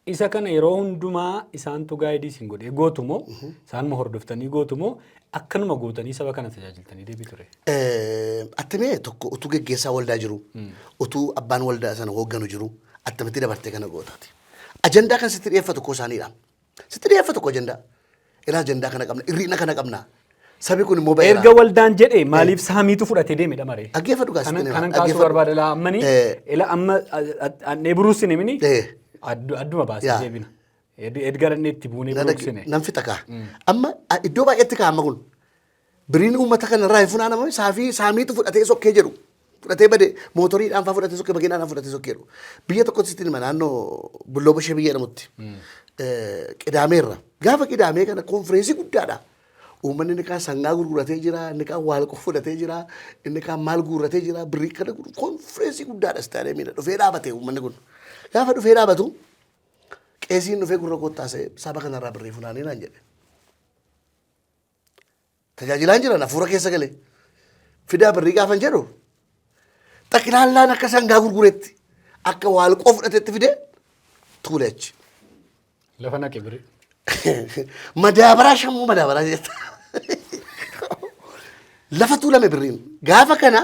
Isa kana yeroo hundumaa isaantu guide isin godhee gootu moo, isaanuma hordoftanii gootu moo, akkanuma gootanii saba kana tajaajiltanii deebii ture? Attamee tokko utuu geggeessaa waldaa jiru, utuu abbaan waldaa sana hoogganu jiru, attamitti dabartee kana gootaati? Ajandaa kan sitti dhiyeeffatu koo isaaniidha. Sitti dhiyeeffatu koo ajandaa. Ilaa, ajandaa kana qabna, hir'ina kana qabna. Sabi kun immoo ba'eera. Erga waldaan jedhe maaliif saamiitu fudhatee deemedha maree? Dhaggeeffadhu gaa, sitti Kanan hima. kanan kaasuu Dhaggeeffadhu. barbaada laa ammanii ila amma annee buruusine mini adduma baasee deebina. Edgar inni itti buunee buruuksine. Nan fixa kaa. Amma iddoo baay'eetti kaa amma kun biriin uummata kanarraa hin funaanamame, saafii saamiitu fudhatee sokkee jedhu. Fudhatee bade, mootoriidhaan faa fudhatee sokkee, makiinaadhaan fudhatee sokkee jedhu. Biyya tokkotti sitti hima, naannoo Bulloo Bashee biyya jedhamutti. Qidaameerra. Gaafa qidaamee kana konfireensii guddaadha. Uummanni inni kaan sangaa gurguratee jira, inni kaan waalqoo fudhatee jira, inni kaan maal guurratee jira, birrii kana konfireensii guddaadha istaadiyeemiidha. Dhufee dhaabate uummanni kun. Gaafa dhufee dhaabatu qeesiin dhufee gurra koo taasise, saba kanarraa birrii funaanii naan jedhe. Tajaajilaan jiran hafuura keessa galee. Fidaa birrii gaafan jedhu xaqilaallaan akka sangaa gurguretti, akka waalqoo fudhatetti fidee tuule achi. Lafa naqe birrii. Madaabaraa shammuu madaabaraa jetta. Lafa tuulame birriin. Gaafa kana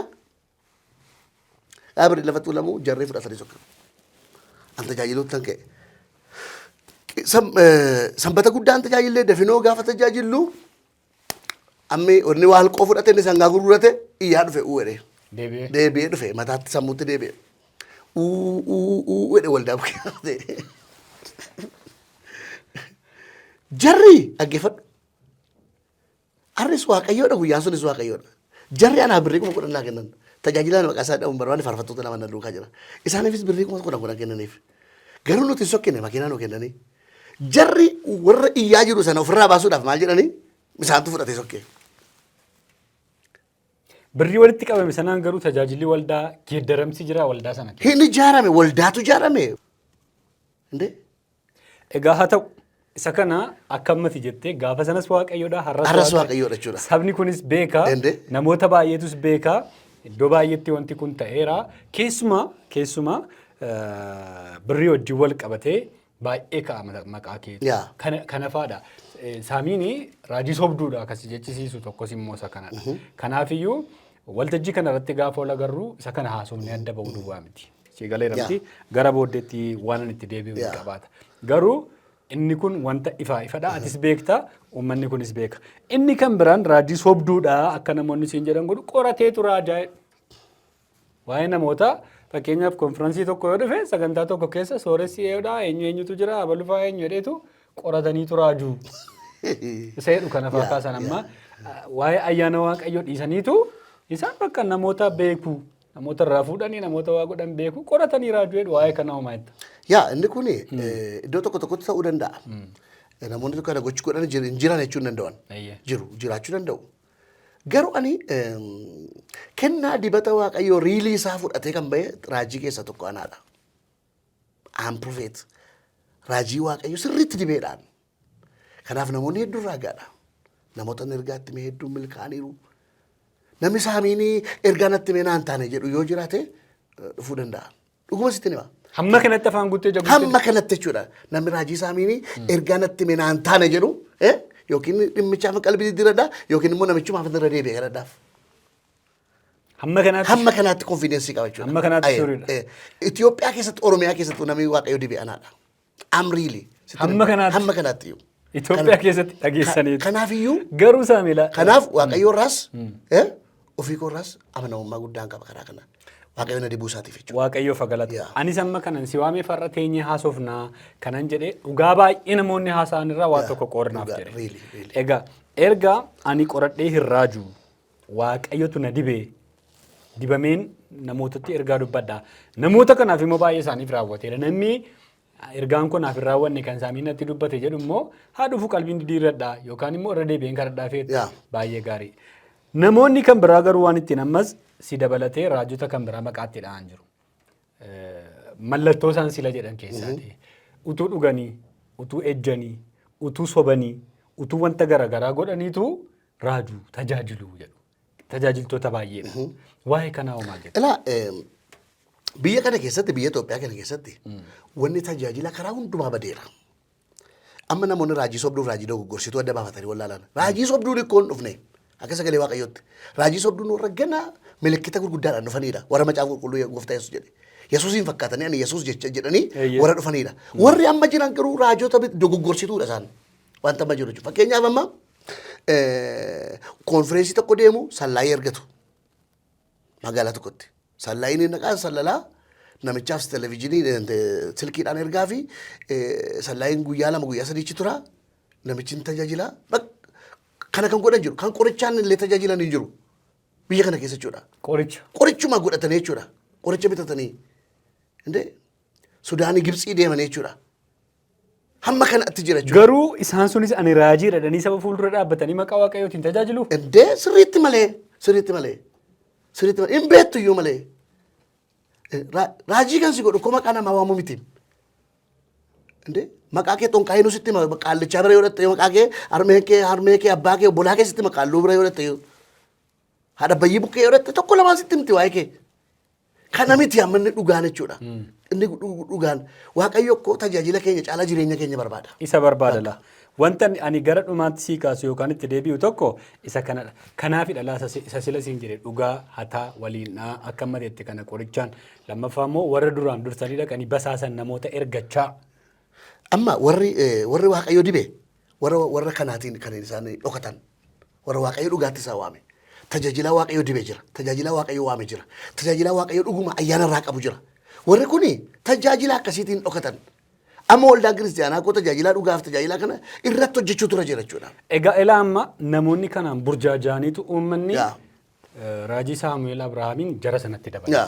gaafa birriin lafa tuulamu jarree fudhatanii sokkan. An tajaajiluutti tan ka'e. Sanbata guddaan tajaajillee dafinoo gaafa tajaajillu ammi inni waalqoo fudhate, inni sangaa gurgurate iyyaa dhufe uu jedhee. Deebi'ee. Deebi'ee dhufe, mataatti sammuutti deebi'e. Uu uu uu jedhe waldaa bukkee. Jarri dhaggeeffadhu. Har'is Waaqayyoodha, guyyaan sunis Waaqayyoodha. Jarri anaaf birrii 10,000 naa kennan. Tajaajilaa maqaa isaa dhabuun barbaanne faarfattoota lama na duukaa jira. Isaaniifis birrii 10,000 kennaniif. Garuu nuti hin sokkine, makiinaa nu kennanii. Jarri warra iyyaa jiru sana ofirraa baasuudhaaf maal jedhanii isaantu fudhatee sokkee. Birrii walitti qabame sanaan garuu tajaajilli waldaa geeddaramsi jira waldaa sana keessa. Hin ijaarame, waldaatu ijaarame. Indee? Egaa haa ta'u, isa kana akka ammati jettee gaafa sanas Waaqayyoodha, har'as Har'as Waaqayyoodha jechuudha. Sabni kunis beeka, Ende. Namoota baay'eetus beeka, iddoo baay'eetti wanti kun ta'eera. Keessumaa birrii wajjin wal qabatee baay'ee ka'a maqaa keetu. Yaa. Kana faadha. Saamiin raajii sobduudha akkasi jechisiisu tokkos immoo isa kanadha. Kanaafiyyuu waltajjii kana irratti gaafa wal agarru isa kana haasofnee adda ba'uu duwwaa miti. Si galeera miti, gara booddeetti waan ani itti deebi'u hin qabaata. Garuu inni kun wanta ifaa ifadha. Atis beekta, uummanni kunis beeka. Inni kan biraan raajii sobduudha akka namoonni siin jedhan godhu qorateetu raajaa. Waa'ee namoota, fakkeenyaaf konfiraansii tokko yoo dhufe, sagantaa tokko keessa sooressi eeyyoodha, eenyu eenyutu jira, abalufaa eenyu jedheetu qorataniitu raajuu. Isa jedhu kana fa'aa kaasan. Amma waa'ee ayyaana Waaqayyoo dhiisaniitu isaan bakka namoota beeku, namoota irraa fuudhanii namoota waa godhan beeku, qoratanii raajuu jedhu. Waa'ee kana homaa jetta? Yaa, inni kun iddoo tokko tokkotti ta'uu danda'a. Namoonni tokko kana gochuu godhan hin jiran jechuu hin danda'an. Jiru, jiraachuu danda'u. Garuu ani kennaa dibata Waaqayyoo really isaa fudhatee kan bahe raajii keessaa tokko anaadha. I'm prophet. Raajii Waaqayyoo sirriitti dibeedhaan. Kanaaf namoonni hedduun raagaadha. Namoota inni ergaa itti hime hedduun milkaa'aniiru. Namni saamiinii ergaa natti hime naan taane jedhu yoo jiraate dhufuu danda'a. Dhuguma sitti hima. Hamma kanatti afaan guuttee jabuutti. Hamma kanatti jechuudha. Namni raajii saamiinii ergaa natti hime naan taane jedhu yookiin dhimmichaaf qalbii diddiiradha yookiin immoo namichumaaf irra deebi'e kadhadhaaf. Hamma kanaatti. Hamma kanaatti confidence qaba jechuudha. Hamma kanaatti Aye, sure dha. Itoophiyaa keessatti, Oromiyaa keessatti namni Waaqayyo dibe anaadha. I'm really. Sitti Hamma hima. kanaatti. Hamma kanaatti iyyuu. Itoophiyaa keessatti dhageessaniitu. Kanaafiyyuu Garuu Saamila. Kanaaf Waaqayyo irraas ofii koo irraas amanamummaa guddaan qaba karaa kana. Waaqayyo na dibuu isaatiif jechuudha. Waaqayyoof haa galatu. Yaa. Anis amma kanan si waamee farra teenyee haasofnaa kanan jedhee dhugaa baay'ee namoonni haasa'an irraa waa Yaa, tokko qornaaf dhugaa, jedhe. Really, really. Egaa erga ani qoradhee hin raaju, Waaqayyotu na dibee, dibameen namootatti ergaa dubbadha. Namoota kanaaf immoo baay'ee isaaniif raawwateera. Namni ergaan kun naaf hin raawwanne kan saamiin natti dubbate jedhu immoo haa dhufu, qalbiin didiirradha yookaan immoo irra deebi'een kadhadhaa feetu baay'ee gaarii. Namoonni kan biraa garuu waan ittiin ammas si dabalatee raajota kan biraa maqaatti dha'an jiru. Mallattoo isaan sila jedhan keessaati. Utuu dhuganii, utuu ejjanii, utuu sobanii, utuu wanta garaagaraa godhaniitu raajuu, tajaajilu jedhu. Tajaajiltoota baay'eedha. Waa'ee kanaa hoo maal jettu? Ilaa, biyya kana keessatti, biyya Itoophiyaa kana keessatti wanni tajaajila karaa hundumaa badeera. Amma namoonni raajii sobduuf raajii dogoggorsituu adda baafatanii wallaalan. Raajii sobduun ikkoo hin dhufne akka sagalee Waaqayyootti. Raajii sobduun warra gana milikkita gurguddaadhaan dhufanidha. Warra macaafa qulqulluu gooftaa Yesuus jedhe. Yesuusiin fakkaatanii ani Yesuus jecha jedhanii warra dhufanidha. Warri amma jiran garuu raajota dogoggorsituudha isaan. Wanta amma jiru jechuudha. Fakkeenyaaf amma konfireensii tokko deemu, sallaayii argatu. Magaalaa tokkotti. Sallaayiin inni dhaqaa sallalaa namichaaf televezyiinii silkiidhaan ergaa fi sallaayiin guyyaa 2 guyyaa 3 tura. Namichi hin tajaajila. Kana kan godhan jiru. Kan qorichaan illee tajaajilan hin jiru. Biyya kana keessa jechuudha. Qoricha. Qorichuma godhatanii jechuudha. Qoricha bitatanii. Indee Sudaanii Gibxii deemanii jechuudha. Hamma kanatti jira jechuudha. Garuu isaan sunis ani raajii jedhanii saba fuuldura dhaabbatanii maqaa Waaqayyootiin tajaajilu. Indee sirriitti malee, sirriitti malee, sirriitti malee, hin beektu iyyuu malee. Raajii kan si godhu koo maqaa namaa waamuu miti. Indee maqaa kee xonqaayinuu sitti hima, qaallichaa bira yoo dhatte, maqaa kee, harmee kee, abbaa kee, obbolaa kee sitti hima. Qaalluu bira yoo dhatte, haadha bayyii bukkee yoo dhatte, tokko lamaan sitti himti waa'ee kee. Kana miti amma inni dhugaan jechuudha. Inni dhugaan Waaqayyo koo tajaajila keenya caalaa jireenya keenya barbaada. Isa barbaada laa. Wanta ani gara dhumaatti sii kaasu yookaan itti deebi'u tokko isa kanadha. Kanaafidha laa isa sila siin jedhe, dhugaa hataa waliin dhaa akka amma jette kana qorichaan, lammaffaa immoo warra duraan dursanii dhaqanii basaasan namoota ergachaa. Amma warri Waaqayyo dibe warra kanaatiin kan isaan dhokatan, warra Waaqayyo dhugaatti isaa waame. Tajaajilaa Waaqayyo dibe jira. Tajaajilaa Waaqayyo waame jira. Tajaajilaa Waaqayyo dhuguma ayyaana irraa qabu jira. Warri kuni tajaajila akkasiitiin dhokatan. Amma waldaan kiristiyaanaa koo tajaajilaa dhugaaf tajaajilaa kana irratti hojjechuu tura jira jechuudha. Egaa ilaa, amma namoonni kanaan burjaaja'aniitu uummanni raajii Saamu'eel Abrahaamiin jara sanatti dabale.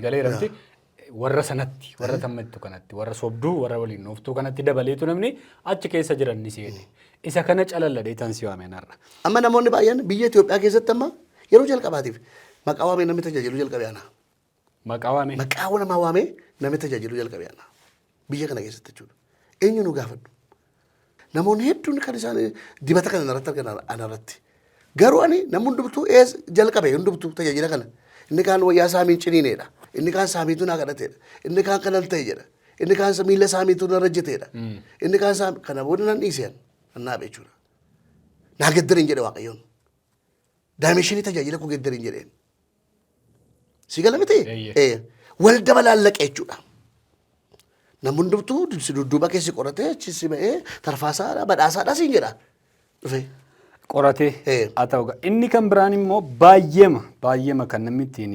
Galeeramti warra sanatti, warra tammattu kanatti, warra sobduu, warra waliin dhooftuu kanatti dabaleetu namni achi keessa jiran ni seene. Isa kana calalladhee tan si waameen har'a. Amma namoonni baay'een biyya Itoophiyaa keessatti amma yeroo jalqabaatiif maqaa waamee namni tajaajilu jalqabe ana. Maqaa waamee. Maqaa namaa waamee namni tajaajilu jalqabe ana. Biyya kana keessatti jechuudha. Eenyu nu gaafadhu? Namoonni hedduun kan isaan dibata kana narratti argan anarratti. Garuu ani namni hundumtuu ees jalqabe hundumtuu tajaajila kana. Inni kaan wayyaa saamiin ciniineedha. Inni kaan saamiitu naa kadhateedha. Inni kaan kanan ta'e jedha. Inni kaan miila saamiitu narra jeteedha. Inni kaan saami kana booda nan dhiiseen nan dhaabe jechuudha. Naa geddariin jedhe Waaqayyoon. Dimension tajaajila koo geddariin jedheen. Si gala miti? Eeyyee. Wal dabalaallaqe jechuudha. Namni hundumtuu si dudduuba keessi qoratee achi si ba'ee tarfaasaadha, badhaasaadha siin jedha. Dhufe. Qoratee haa ta'u. Inni kan biraan immoo baay'eema baay'eema kan namni ittiin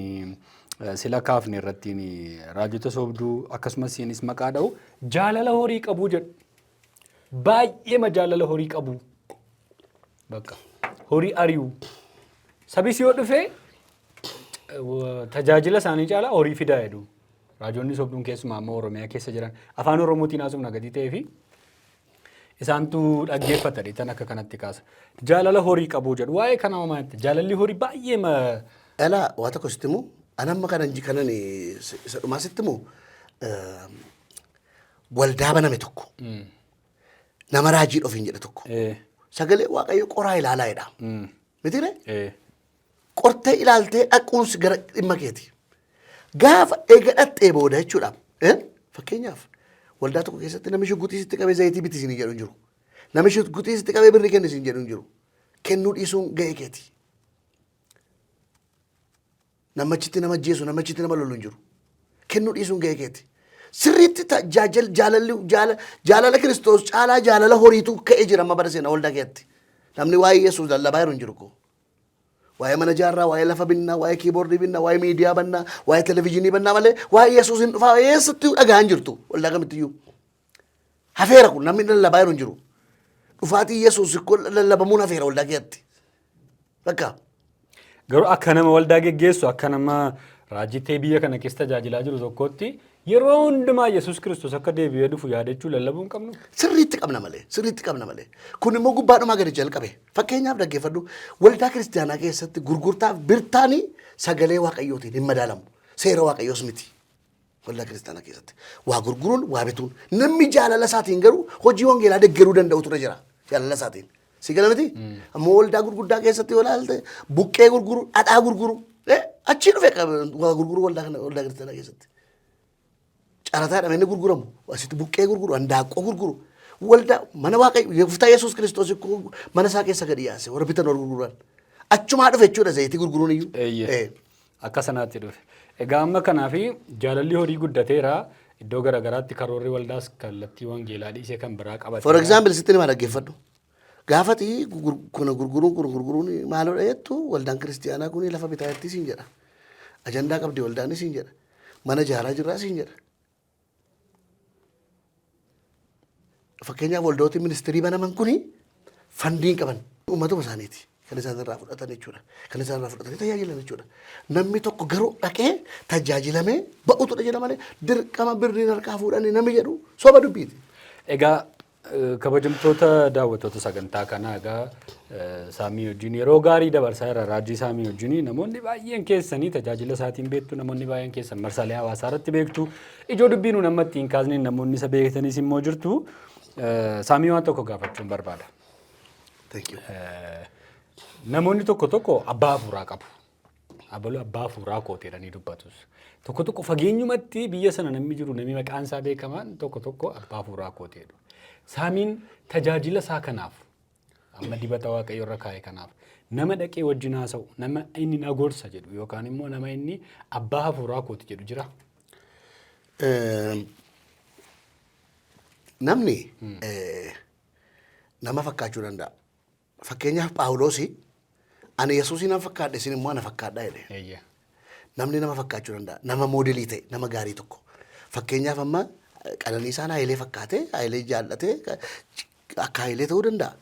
sila kaafne irratti raajota sobduu akkasumas isinis maqaa dha'u jaalala horii qabuu jedhu. Baay'eema jaalala horii qabu. Bakka horii ari'u. Sabis yoo dhufe tajaajila isaanii caalaa horii fidaa jedhu. Raajonni sobduun keessumaa ammoo Oromiyaa keessa jiran afaan Oromootiin haasofna gatii ta'ee fi isaantu dhaggeeffata tan akka kanatti kaasa. Jaalala horii qabuu jedhu. Waa'ee kanaa homaa jette? Jaalalli horii baay'ee ma Dhala waa tokko sitti himu, ani amma kanan kanan isa dhumaa sitti himu, waldaa baname tokko, nama raajii ofiin jedhe tokko, sagalee Waaqayyo qoraa ilaalaa jedha. Mitiire? Qortee ilaaltee dhaquun gara dhimma keeti. Gaafa eega dhaxxee booda jechuudha. Fakkeenyaaf, waldaa tokko keessatti namni shugguxii sitti qabee zayitii biti isinii jedhu hin jiru. Namni shugguxii sitti qabee birrii kenni isin jedhu hin jiru. Kennuu dhiisuun ga'ee keeti. Namachitti nama ajjeesu, namachitti nama lolu hin jiru. Kennuu dhiisuun ga'ee keeti. Sirriitti jaalalli jaalala Kiristoos caalaa jaalala horiitu ka'ee jira amma bara seenaa waldaa keetti. Namni waa'ee Yesuus lallabaa jiru hin jiru koo. Waa'ee mana jaarraa, waa'ee lafa binnaa, waa'ee keyboard binnaa, waa'ee miidiyaa bannaa, waa'ee televezyiinii bannaa malee waa'ee Yesuus hin dhufaa eessatti dhaga'aa hin jirtu waldaa kamittiyyuu. Hafeera kun, namni lallabaa jiru hin jiru. Dhufaatii Yesuus kun lallabamuun hafeera waldaa keessatti. Bakka. Garuu akka nama waldaa geggeessu, akka nama raajii ta'ee biyya kana keessa tajaajilaa jiru tokkotti, yeroo hundumaa Yesuus Kiristoos akka deebi'ee dhufu yaadachuu, lallabuu hin qabnu. Sirriitti qabna malee, sirriitti qabna malee. Kun immoo gubbaadhumaa gadi jalqabe. Fakkeenyaaf dhaggeeffadhu, waldaa kiristiyaanaa keessatti gurgurtaaf birtaanii sagalee Waaqayyootiin hin madaalamu. Seera Waaqayyoos miti. Waldaa kiristiyaanaa keessatti waa gurguruun, waa bituun, namni jaalala isaatiin garuu hojii wangeelaa deggeruu danda'u ture jira. Jaalala isaatiin. Si gala miti? Ammoo waldaa gurguddaa keessatti yoo ilaalte, buqqee gurguru, dhadhaa gurguru, achii dhufe waa gurguru waldaa kana, waldaa kiristiyaanaa keessatti. Carataadhaan inni gurguramu, asitti buqqee gurguru, handaaqqoo gurguru. Waldaa mana Waaqayyo Gooftaa Yesuus Kiristoos mana isaa keessa gadi yaase warra bitan, warra gurguran. Achumaa dhufe jechuudha zayitii gurguruun iyyuu. Akka sanaatti dhufe. Egaa amma kanaaf jaalalli horii guddateera. Iddoo garaagaraatti karoorri waldaas kallattii wangeelaa dhiisee kan biraa qabate. For example, sitti nima, dhaggeeffadhu. Gaafati kuna gurguruun kun gurguruun maaloodha jettu, waldaan kiristiyaanaa kun lafa bitaa jirti siin jedha. Ajandaa qabdi waldaan siin jedha. Mana ijaaraa jirraa siin jedha. Fakkeenyaaf, waldooti ministry banaman kuni fund hin qaban. Uummatuma isaaniiti kan isaan irraa fudhatan jechuudha. Kan isaan irraa fudhatanii tajaajilan jechuudha. Namni tokko garuu dhaqee tajaajilamee ba'utudha jedha malee dirqama birriin harkaa fuudhanii namni jedhu soba dubbiiti. Egaa kabajamtoota daawwattoota sagantaa kanaa, egaa Saamii wajjin yeroo gaarii dabarsaa jira. Raajii Saamii wajjin namoonni baay'een keessanii tajaajila isaatiin beektu, namoonni baay'een keessan marsaalee hawaasaa irratti beektu, ijoo dubbii nuun amma ittiin kaasne namoonni isa beektanis immoo jirtu. Saamii, waan tokko gaafachuun barbaada. Thank you. Namoonni tokko tokko abbaa hafuuraa qabu. Abaluu abbaa hafuuraa kooti jedhanii dubbatus. Tokko tokko fageenyumatti biyya sana namni jiru, namni maqaan isaa beekamaan tokko tokko abbaa hafuuraa kooti jedhu. Saamiin tajaajila isaa kanaaf, amma dibata Waaqayyo irra kaa'e kanaaf, nama dhaqee wajjin haasa'u, nama inni na gorsa jedhu yookaan immoo nama inni abbaa hafuuraa kooti jedhu jira? Namni nama fakkaachuu danda'a. Fakkeenyaaf, Phaawulos "Ani Yesuusii nan fakkaadha, isin immoo ana fakkaadhaa" jedhe. Namni nama fakkaachuu danda'a. Nama model ta'e, nama gaarii tokko. Fakkeenyaaf, amma Qananiisaan Hayilee fakkaatee, Hayilee jaallatee akka Hayilee ta'uu danda'a.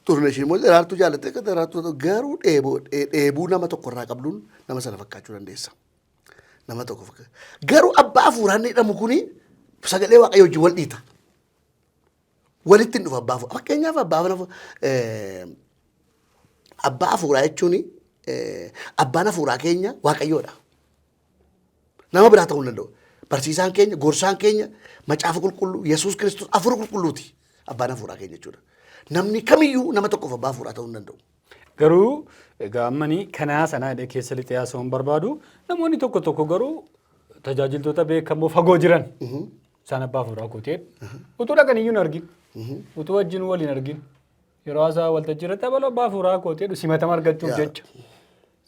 Xurunesh immoo Daraartuu jaallattee akka Daraartuu ta'u, garuu dheebuu nama tokko irraa qabduun nama sana fakkaachuu dandeessa. Nama tokko fakkaata. Garuu abbaa hafuuraa inni jedhamu kuni sagalee Waaqayyoo wajjin wal dhiita. Walitti hin dhufu abbaa hafuuraa. Fakkeenyaaf abbaa hafuuraa jechuun abbaan hafuuraa keenya Waaqayyoodha. Nama biraa ta'uu hin danda'u. Barsiisaan keenya, gorsaan keenya, macaafa qulqulluu, Yesuus Kiristoos hafuura qulqulluuti. Abbaan hafuuraa keenya jechuudha. Namni kamiyyuu nama tokkoof abbaa hafuuraa ta'uu hin danda'u. Garuu egaa ammani kanaa sanaa jedhee keessa lixee haasa'uu hin barbaadu. Namoonni tokko tokko garuu tajaajiltoota beekamoo fagoo jiran isaan abbaa hafuuraa kootee utuu dhaqan iyyuu hin argin. Utuu wajjin wal hin argin. Yeroo haasaa waltajjii irratti abaloo abbaa hafuuraa kootee jedhu simatama argachuuf jecha.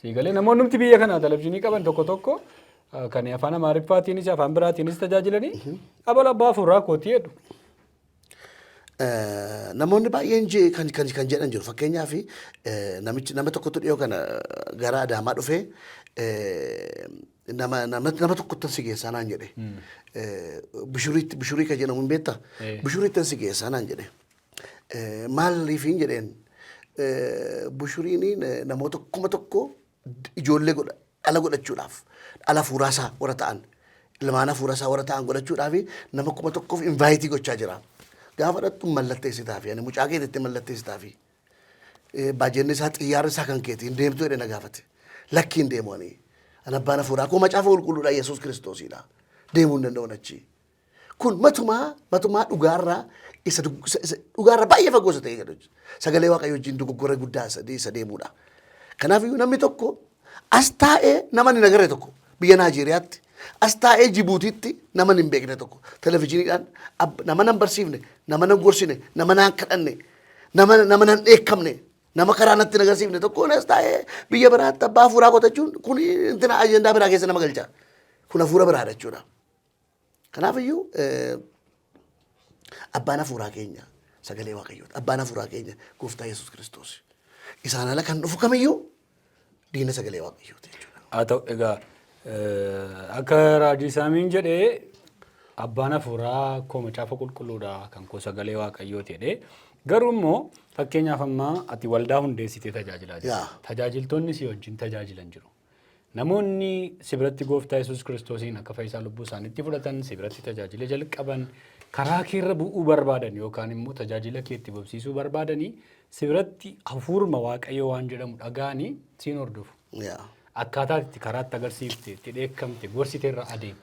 Siigalee namoonni biyya kanaa televizyiinii qaban tokko tokko kan afaan Amaariffaatiinis afaan biraatiinis tajaajilanii abaloo abbaa hafuuraa kootii jedhu. Namoonni baay'een kan jedhan jiru. Fakkeenyaaf namichi nama tokkotu dhiyoo kana gara Adaamaa dhufee nama tokkotti si geessaa naan jedhe. Bishuriitti, Bishurii kan jedhamu hin beektaa? Bishuriitti si geessaa naan jedhe. Maaliifiin jedheen, Bushuriin namoota 1000 ijoollee godha dhala godhachuudhaaf, dhala hafuuraasaa warra ta'an, ilmaan hafuuraasaa warra ta'an godhachuudhaaf nama 1000f invite gochaa jira. Gaafa dhattu mallatteessitaafi ani mucaa keetitti mallatteessitaafi. Baajeenni isaa, xiyyaarri isaa kan keeti, hin deemtu jedhee na gaafate. Lakki, hin deemu ani. Ani abbaan hafuuraa koo macaafa qulqulluudha, Yesuus Kiristoosiidha. Deemuu hin danda'u achi. Kun matumaa matumaa dhugaarraa isa dhugaarraa baay'ee fagoo isa ta'e jedhu. Sagalee Waaqayyoo wajjin dogoggora guddaa isa deemuudha. Kanaaf iyyuu namni tokko as taa'ee nama hin agarre tokko biyya Naajeeriyaatti, as taa'ee Jibuutiitti nama hin beekne tokko televizyiiniidhaan nama nan barsiifne, nama nan gorsine, nama naan kadhanne, nama nan dheekkamne, nama karaa natti hin agarsiifne tokko as taa'ee biyya biraatti abbaa hafuuraa qotachuun kun intina ajandaa biraa keessa nama galcha. Kun hafuura biraadha jechuudha. Kanaaf iyyuu abbaan hafuuraa keenya sagalee Waaqayyooti. Abbaan hafuuraa keenya Gooftaa Yesuus Kiristoos. Isaan ala kan dhufu kamiyyuu diina sagalee Waaqayyooti jechuudha. Haa ta'u, egaa akka raajii Saamiin jedhee abbaan hafuuraa koo macaafa qulqulluudha, kan koo sagalee Waaqayyooti jedhee, garuu immoo fakkeenyaaf amma ati waldaa hundeessitee tajaajilaa jirta. Tajaajiltoonni si wajjin tajaajilan jiru. Namoonni si biratti Gooftaa Yesuus Kiristoosiin akka fayyisaa lubbuu isaaniitti fudhatan, si biratti tajaajila jalqaban, karaa keerra bu'uu barbaadan yookaan immoo tajaajila kee itti bobsiisuu barbaadanii si biratti hafuuruma Waaqayyoo waan jedhamu dhaga'anii siin hordofu. Akkaataa itti karaatti agarsiifte, itti dheekkamte, gorsite irra adeemu.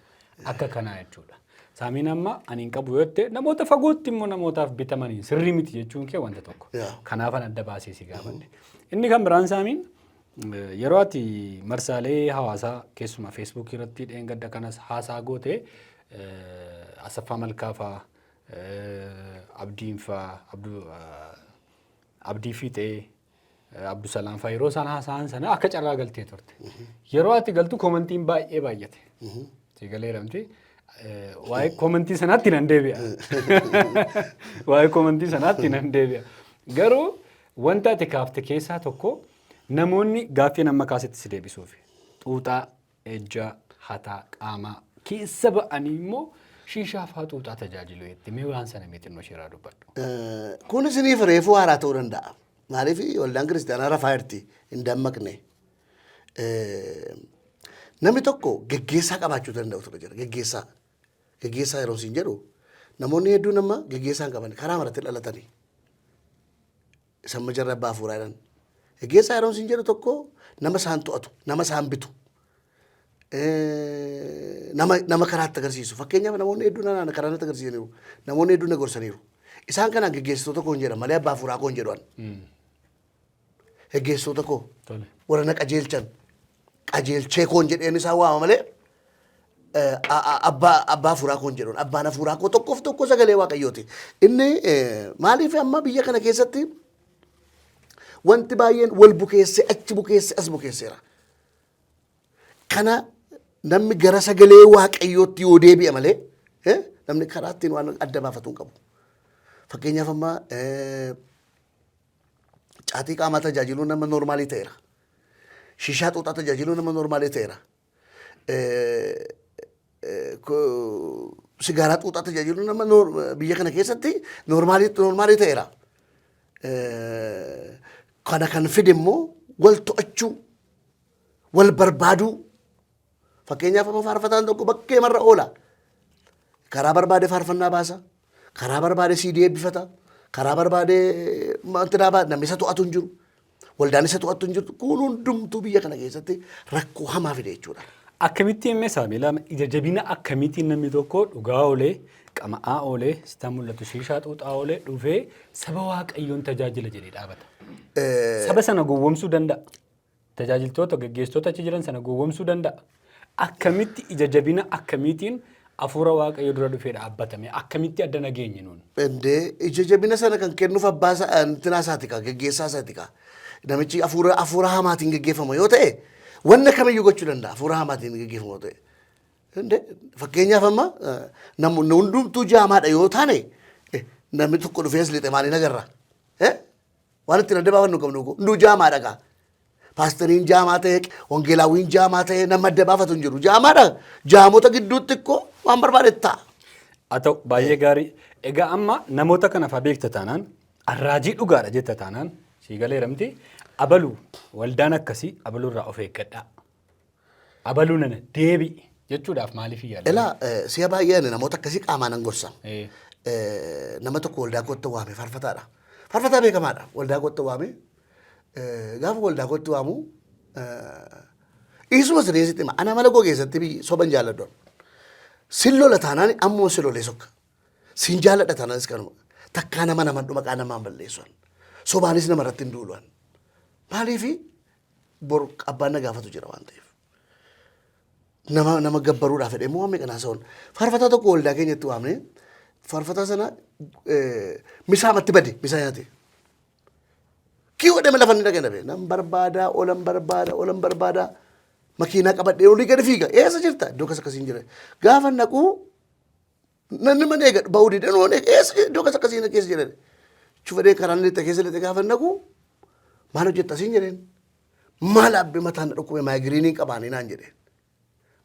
Akka kanaa jechuudha. Saamiin amma ani hin qabu yoo jette, namoota fagootti immoo namootaaf bitamaniin sirrii miti jechuun kee wanta tokko. Kanaafan adda baasee si gaafadhe. Inni kan biraan, Saamiin, yeroo ati marsaalee hawaasaa keessumaa Feesbuukii irratti dheengadda kanas haasaa goote, Asaffaa Malkaa fa'aa, Abdiin fa'aa, Abdii Fiixee, Abdusalaam fa'aa yeroo isaan haasa'an sana akka carraa galtee turte. Yeroo ati galtu commentiin baay'ee baay'ate. Si galeeramti. Waa'ee commentii sanaatti nan deebi'a. Waa'ee commentii sanaatti nan deebi'a. Garuu wanta ati kaafte keessaa tokko namoonni gaaffii nama kaasetti si deebisuuf xuuxaa, ejjaa, hataa, qaamaa keessa ba'anii immoo shiishaa fa'aa xuuxaa tajaajilu jetti. Mee waan sana mee xinnoo isheerraa dubbadhu. Kun isiniif reefuu haaraa ta'uu danda'a. Maaliif waldaan kiristaanaa rafaa jirti, hin dammaqne. Namni tokko geggeessaa qabaachuu danda'u ture jira. Geggeessaa. Geggeessaa yeroo isin jedhu, namoonni hedduun amma geggeessaa hin qaban, karaa maratti dhalatanii. Isan majarra abbaa hafuuraa jedhan. Geggeessaa yeroo isin jedhu, tokko nama isaan to'atu, nama isaan bitu, nama karaatti agarsiisu. Fakkeenyaaf namoonni hedduun anaan karaa natti agarsiisaniiru. Namoonni hedduun na gorsaniiru. Isaan kanaan geggeessitoota koo hin jedhan malee abbaa hafuuraa koo hin jedhu an. Geggeessitoota koo warra na qajeelchan qajeelchee koon jedheen isaan waama malee abbaa hafuuraa koon jedhuun. Abbaan hafuuraa koo tokkoof tokko sagalee Waaqayyooti. Inni maaliif amma biyya kana keessatti wanti baay'een wal bukeessee, achi bukeessee, as bukeesseera. Kana namni gara sagalee Waaqayyootti yoo deebi'e malee namni karaa ittiin waan adda baafatu hin qabu. Fakkeenyaaf amma caatii qaamaa tajaajiluun nama normal ta'eera. Shishaa xuuxaa tajaajiluun nama normal ta'eera. Sigaaraa xuuxaa tajaajilu nama biyya kana keessatti normalii ta'eera. Kana kan fide immoo wal to'achuu, wal barbaaduu. Fakkeenyaaf amma faarfataan tokko bakkee marra oola. Karaa barbaade faarfannaa baasa. Karaa barbaade siidii eebbifata. Karaa barbaade wantinaa baasa. Namni isa to'atu hin jiru. Waldaan isa to'atu hin jirtu. Kun hundumtuu biyya kana keessatti rakkoo hamaa fide jechuudha. Akkamitti himee Saamiilaa, ija jabina akkamiitiin namni tokko dhugaa oolee, qama'aa oolee, sitaa mul'atu shiishaa xuuxaa oolee dhufee saba Waaqayyoon tajaajila jedhee dhaabata? Saba sana gowwoomsuu danda'a. Tajaajiltoota, gaggeessitoota achi jiran sana gowwoomsuu danda'a. Akkamitti, ija jabina akkamiitiin hafuura Waaqayyoo dura dhufee dhaabbatame? Akkamitti adda nageenye nuun? Indee, ija jabina sana kan kennuuf abbaa isaa, intinaa isaati kaa, gaggeessaa isaati kaa. Namichi hafuura hamaatiin gaggeeffama yoo ta'e, wanna kamiyyuu gochuu danda'a, hafuura hamaatiin gaggeeffama yoo ta'e. Indee, fakkeenyaaf amma namni hundumtuu jaamaadha yoo taane, namni tokko dhufee as lixe maaliin agarra? Waan ittiin adda baafannu qabnu hunduu jaamaadha kaa. Paastariin jaamaa ta'e, wangeelaawwiin jaamaa ta'e, nama adda baafatu hin jiru. Jaamaadha. Jaamota gidduutti ikkoo waan barbaade ta'a. Haa ta'u, baay'ee gaarii. Egaa amma namoota kana fa'aa beekta taanaan, arraajii dhugaadha jetta taanaan, sii galeeramti, abaluu waldaan akkasii abaluu irraa of eeggadhaa. Abaluu nana deebi'i jechuudhaaf maaliif yaala? Ilaa, si'a baay'ee ani namoota akkasii qaamaan nan gorsa. Nama tokko waldaa kootti waame, faarfataadha. Faarfataa beekamaadha. Waldaa kootti waame. Gaafa waldaa kootti waamu, isuma sireesitti hima. Ana mala koo keessatti biyyi soban jaalladhu. Sin lola taanaan ammoo si lolee sokka. Sin jaalladha taanaanis kanuma. Takkaa nama naman maqaa namaan balleessu. Sobaanis nama irratti hin duulu. Maaliifi, bor abbaan na gaafatu jira waan ta'eef. Nama gabbaruudhaaf jedhee immoo waan meeqa naasa'uun. Faarfataa tokko waldaa keenyatti waamne, faarfataa sana misaamatti bade, misaa nyaate. Kiyyoo dhame lafa inni dhaqee dhabe. Nan barbaadaa, olan barbaada, olan barbaadaa. Makiinaa qabadhee olii gadi fiiga. Eessa jirta? Iddoo akkas akkasiin jira. Gaafa naquu namni mana eega ba'uu didee, nuun eega, eessa iddoo akkas akkasiin keessa jiran. Chufadee karaan lixa keessa lixa, gaafa naquu maal hojjetta siin jedheen. Maal abbe, mataan na dhukkube, migraineiin qabaanii naan jedheen.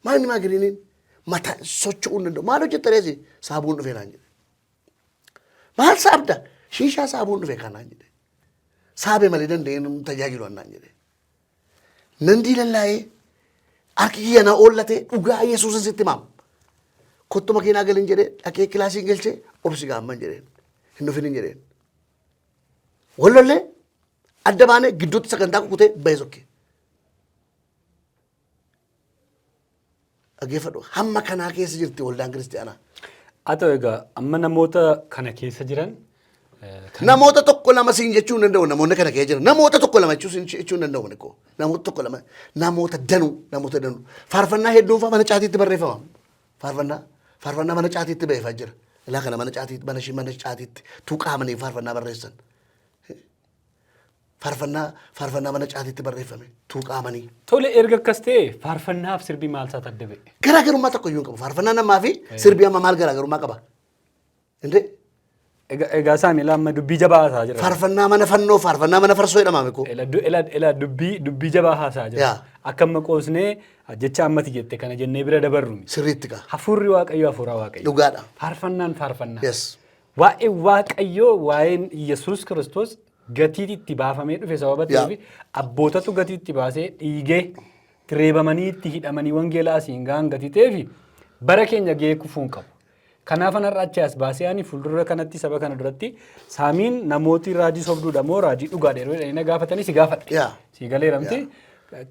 Maal inni migraineiin? Mataan socho'uu hin danda'u. Maal hojjetta reesi? Saabuun dhufe naan jedhe. Maal saabda? Shiishaa saabuun dhufe kanaan jedhe. Saabee malee danda'een tajaajilu naan jedhe. Nan diilallaa'ee, harki kiyya na oollate, dhugaa Yesuusin sitti himaam. Kottu makiinaa galin jedhee, dhaqee kilaasiin galchee, obsi gaamman jedheen. Hin dhufin hin jedheen. Wallollee adda baanee gidduutti sagantaa kukutee bahee sokke. Dhaggeeffadhu, hamma kanaa keessa jirti waldaan kiristiyaanaa. Haa ta'u, egaa amma namoota kana keessa jiran Namoota tokko lama siin jechuu hin danda'u, namoonni kana keessa jiran. Namoota tokko lama jechuu siin jechuu hin danda'u koo. Namoota tokko lama, namoota danuu, namoota danuu. Faarfannaa hedduun faa mana caatiitti barreeffama. Faarfannaa mana caatiitti ba'eefaa jira. Ilaa kana, mana caatiitti, mana ishii, mana caatiitti tuqaamanii faarfannaa barreessan. Faarfannaa mana caatiitti barreeffame tuqaamanii. Tole, erga akkas ta'e faarfannaaf sirbii maal isaatu adda ba'e? Garaagarummaa tokko iyyuu hin qabu. Faarfannaa namaa fi sirbii amma maal garaagarummaa qaba? Indee. Egaa isaan ilaa amma dubbii jabaa haasaa jira. Faarfannaa mana fannoo, faarfannaa mana farsoo jedhama koo. Ila dubbii jabaa haasaa jira. Akka amma qoosnee jecha ammati jette kana jennee bira dabarru miti. Sirriitti kaa. Hafuurri Waaqayyoo hafuura Waaqayyoo. Dhugaadha. Faarfannaan faarfannaa. Yes. Waa'ee Waaqayyoo, waa'een Yesuus Kiristoos gatii itti baafamee dhufe sababa ta'eef, abbootatu gatii itti baasee dhiigee reebamanii itti hidhamanii wangeela asiin gahan gatii ta'eef, bara keenya gahee kufuu hin qabu. Kanaaf har'a achi as baasee ani fuuldura kanatti saba kana duratti saamiin namooti raajii sobduudha moo raajii dhugaadha yeroo jedhanii na gaafatanii si gaafadhe. Si galeeramti,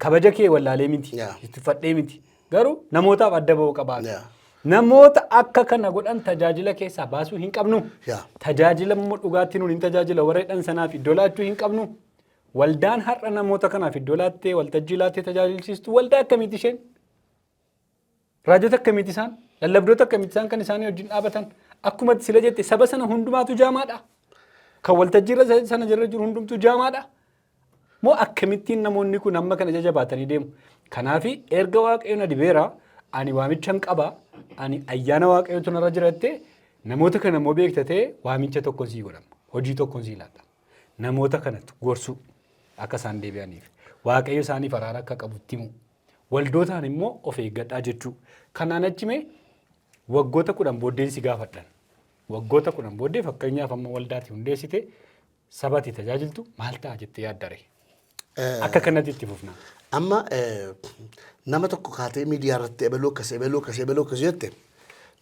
kabaja kee wallaalee miti. Itti uffadhee miti. Garuu namootaaf adda ba'uu qabaata. Namoota akka kana godhan tajaajila keessaa baasuu hin qabnu. Tajaajila immoo dhugaatti nuun hin tajaajila warra jedhan sanaaf iddoo laachuu hin qabnu. Waldaan har'a namoota kanaaf iddoo laattee, waltajjii laattee tajaajilchiistu waldaa akkamiiti isheen? Raajota akkamiiti isaan? Lallabdoota akkamiiti isaan kan isaanii wajjin dhaabatan? Akkuma sila jette, saba sana hundumaatu jaamaadha. Kan waltajjii irra sana jira jiru hundumtuu jaamaadha. Moo akkamittiin namoonni kun amma kana jajabaatanii deemu? Kanaafi erga Waaqayyo na dibeera, ani waamichan qaba, ani ayyaana Waaqayyootu narra jira jettee namoota kana immoo beekta ta'e, waamicha tokkoon sii godhama. Hojii tokkoon sii laata. Namoota kana gorsuu, akka isaan deebi'aniif. Waaqayyo isaaniif araara akka qabutti himu. Waldootaan immoo of eeggadhaa jechuu. Kanaan achi mee Waggoota 10 booddeen si gaafadhan. Waggoota 10 booddee, fakkeenyaaf, amma waldaati hundeessite, sabati tajaajiltu maal ta'a jettee yaaddare? Akka kanatti itti fufna. Amma nama tokko kaatee miidiyaa irratti ebeluu akkas, ebeluu akkas, ebeluu akkas jette,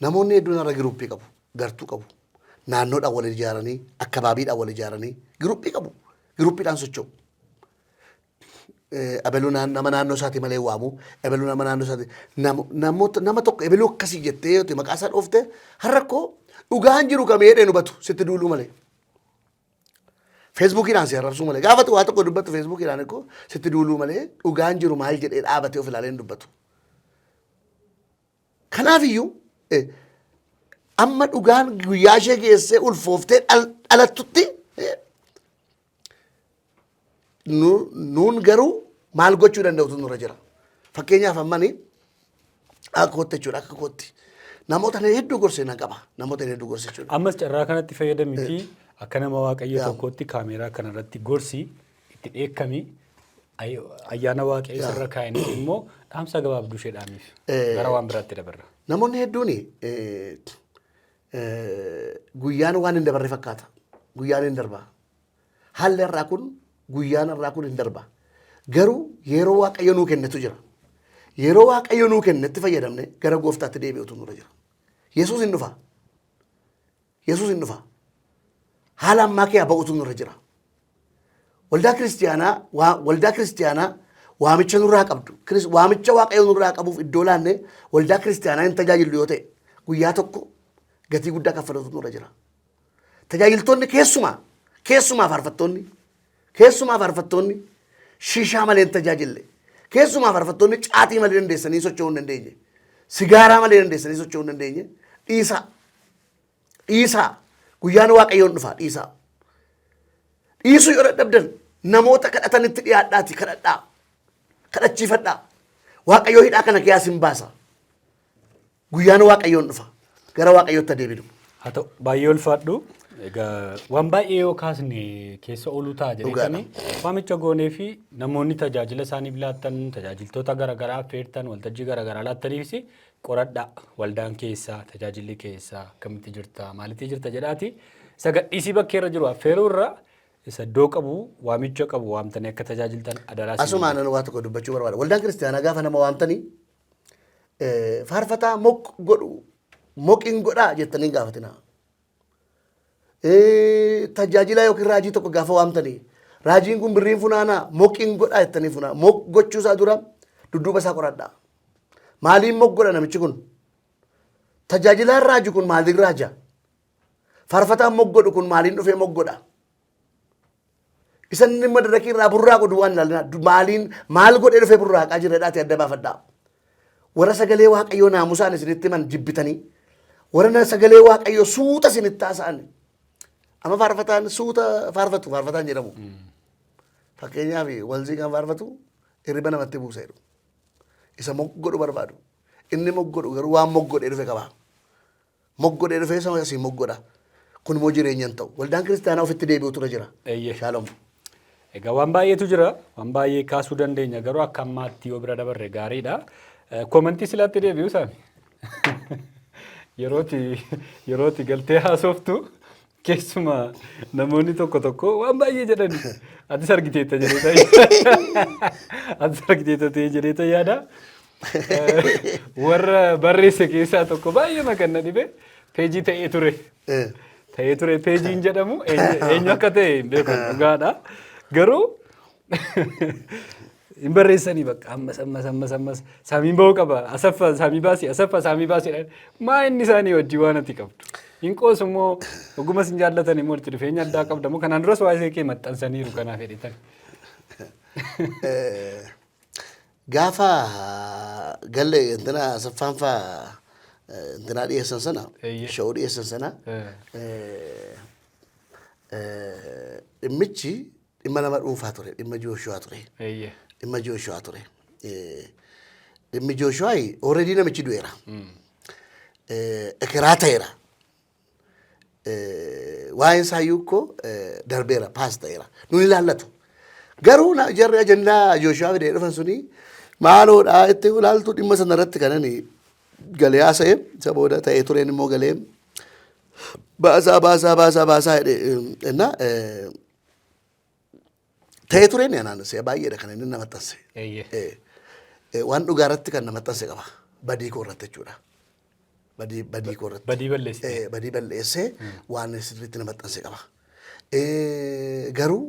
namoonni hedduun har'a giruuppii qabu, gartuu qabu. Naannoodhaan wal ijaaranii, akkabaabiidhaan wal ijaaranii giruuppii qabu. Giruuppiidhaan socho'u. Ebeluu nama naannoo isaatii malee waamu, ebeluu nama naannoo isaatii namoota nama tokko ebeluu akkasii jettee yoo ta'e maqaa isaa dhoofte, har'a koo dhugaan jiru kamee jedhee hubatu, sitti duuluu malee. Feesbuukiidhaan si arrabsuu malee, gaafa waa tokko dubbattu feesbuukiidhaan ikkoo sitti duuluu malee, dhugaan jiru maal jedhee dhaabatee of ilaalee hin dubbatu. Kanaafiyyuu amma dhugaan guyyaa ishee geessee ulfooftee dhalattutti nuun garuu maal gochuu danda'utu nurra jira. Fakkeenyaaf, ammani akka kootti jechuudha, akka kootti namoota hedduu gorsee nan qaba, namoota hedduu gorse jechuudha. Ammas carraa kanatti fayyadamiti, akka nama Waaqayyo tokkootti kaameeraa kanarratti gorsi, itti dheekkami, ayyaana Waaqayyo sirra kaa'anii immoo dhaamsa gabaabduu ishee dhaamiif, gara waan biraatti dabarra. Namoonni hedduun guyyaan waan hin dabarre fakkaata. Guyyaan hin darba. Haalli har'aa kun, guyyaan har'aa kun hin darba. Garuu yeroo Waaqayyo nuu kennetu jira. Yeroo Waaqayyo nuu kennetti fayyadamne gara gooftaatti deebi'utu nurra jira. Yesuus hin dhufa. Yesuus hin dhufa. Haala ammaa kee ba'utu nurra jira. Waldaa kiristiyaanaa waamicha nurraa qabdu. Waamicha Waaqayyo nurraa qabuuf iddoo laanne waldaa kiristiyaanaa hin tajaajillu yoo ta'e, guyyaa tokko gatii guddaa kaffaluutu nurra jira. Tajaajiltoonni, keessumaa faarfattoonni, shishaa malee hin tajaajille, keessumaa faarfattoonni caatii malee dandeessanii socho'uu hin dandeenye, sigaaraa malee dandeessanii socho'uu hin dandeenye, dhiisaa, dhiisaa, guyyaan Waaqayyoon dhufa, dhiisaa. Dhiisuu yoo dadhabdan namoota kadhatanitti dhiyaadhaati kadhadhaa, kadhachiifadhaa. Waaqayyoo hidhaa kana keessaa hin baasa. Guyyaan Waaqayyoon dhufa. Gara Waaqayyootti adeeminu. Haa ta'u, baay'ee ulfaadhu. Egaa waan baay'ee yoo kaasne keessa ooluu ta'a jedhanii waamicha goonee fi namoonni tajaajila isaaniif laattan, tajaajiltoota garaagaraa affeertan, waltajjii garaagaraa laattaniifis, qoradhaa, waldaan keessaa tajaajilli keessaa akkamitti jirta, maalitti jirta jedhaati, isa gadhiisii bakkeerra jiru affeeruu irra isa iddoo qabu, waamicha qabu waamtanii akka tajaajiltan adaraa isin. Asumaan waa tokko dubbachuu barbaada. Waldaan kiristaanaa gaafa nama waamtanii faarfataa moq godhu moqiin godhaa jettanii hin gaafatinaa. Tajaajilaa yookiin raajii tokko gaafa waamtanii, raajiin kun birriin funaanaa, moqiin godhaa jettanii funaa. Moq gochuu isaa dura dudduuba isaa qoradhaa. Maaliin moq godha namichi kun? Tajaajilaan raaju kun maaliin raaja? Faarfataan moq godhu kun maaliin dhufee moq godha? Isa inni madarakii irraa burraaqu duwwaan ilaalina. Maaliin maal godhee dhufee burraaqaa jira jedhaati adda baafadhaa. Warra sagalee Waaqayyoo naamusaan isinitti himan jibbitanii, warra sagalee Waaqayyoo suuta isinitti haasa'an. Amma faarfataan suuta faarfatu faarfataan jedhamu. Fakkeenyaaf, walzii kan faarfatu hirriba namatti buusa jedhu. Isa moggodhu barbaadu. Inni moggodhu garuu waan moggodhee dhufe qaba. Moggodhee dhufee sama asii moggodha. Kun immoo jireenya hin ta'u. Waldaan kiristaanaa ofitti deebi'utu irra jira. Shaaloom. Egaa waan baay'eetu jira. Waan baay'ee kaasuu dandeenya, garuu akka ammaatti yoo bira dabarre gaariidha. Koomentii silaatti deebi'u isaani. Yerooti galtee haasoftu keessumaa namoonni tokko tokko waan baay'ee jedhani. Atis argiteetta ta'ee jedhee yaada. Warra barreesse keessaa tokko baay'ee makan na dhibe peejii ta'ee ture. Ta'ee ture peejiin jedhamu eenyu akka ta'e hin beeku, dhugaadha. Garuu hin barreessanii, bakka ammas ammas ammas ammas saamiin ba'uu qaba, Asaffa saamii baasi, Asaffa saamii baasi jedhan. Maa inni isaanii wajjin waan ati qabdu? Hin qoosu immoo dhugumas hin jaallatan immoo itti dhufeenya addaa qabda immoo kanaan duras waa'ee kee maxxansaniiru, kanaaf jedhetan. Gaafa galle intina Asaffaan faa intinaa dhiyeessan sana, sha'uu dhiyeessan sana, dhimmichi dhimma nama dhuunfaa ture, dhimma Jooshuwaa ture. Dhimma Jooshuwaa ture. Dhimmi Jooshuwaa already namichi du'eera. Ekeraa ta'eera. Waa'een isaayyuu ikkoo darbeera, pass ta'eera. Nun ilaallatu. Garuu jarri ajandaa Jooshuwaa fidee dhufan suni maaloodha itti ilaaltu dhimma sana irratti kanani Galee haasa'e. Isa booda ta'ee tureen immoo galee baasaa baasaa baasaa baasaa jedhe enna ta'ee tureen anaan si'a baay'eedha kan inni na maxxanse. Waan dhugaa irratti kan na maxxanse qaba. Badii koo irratti jechuudha. Badii koo irratti. Badii balleessite. Badii balleessee waan sirriitti na maxxanse qaba. Garuu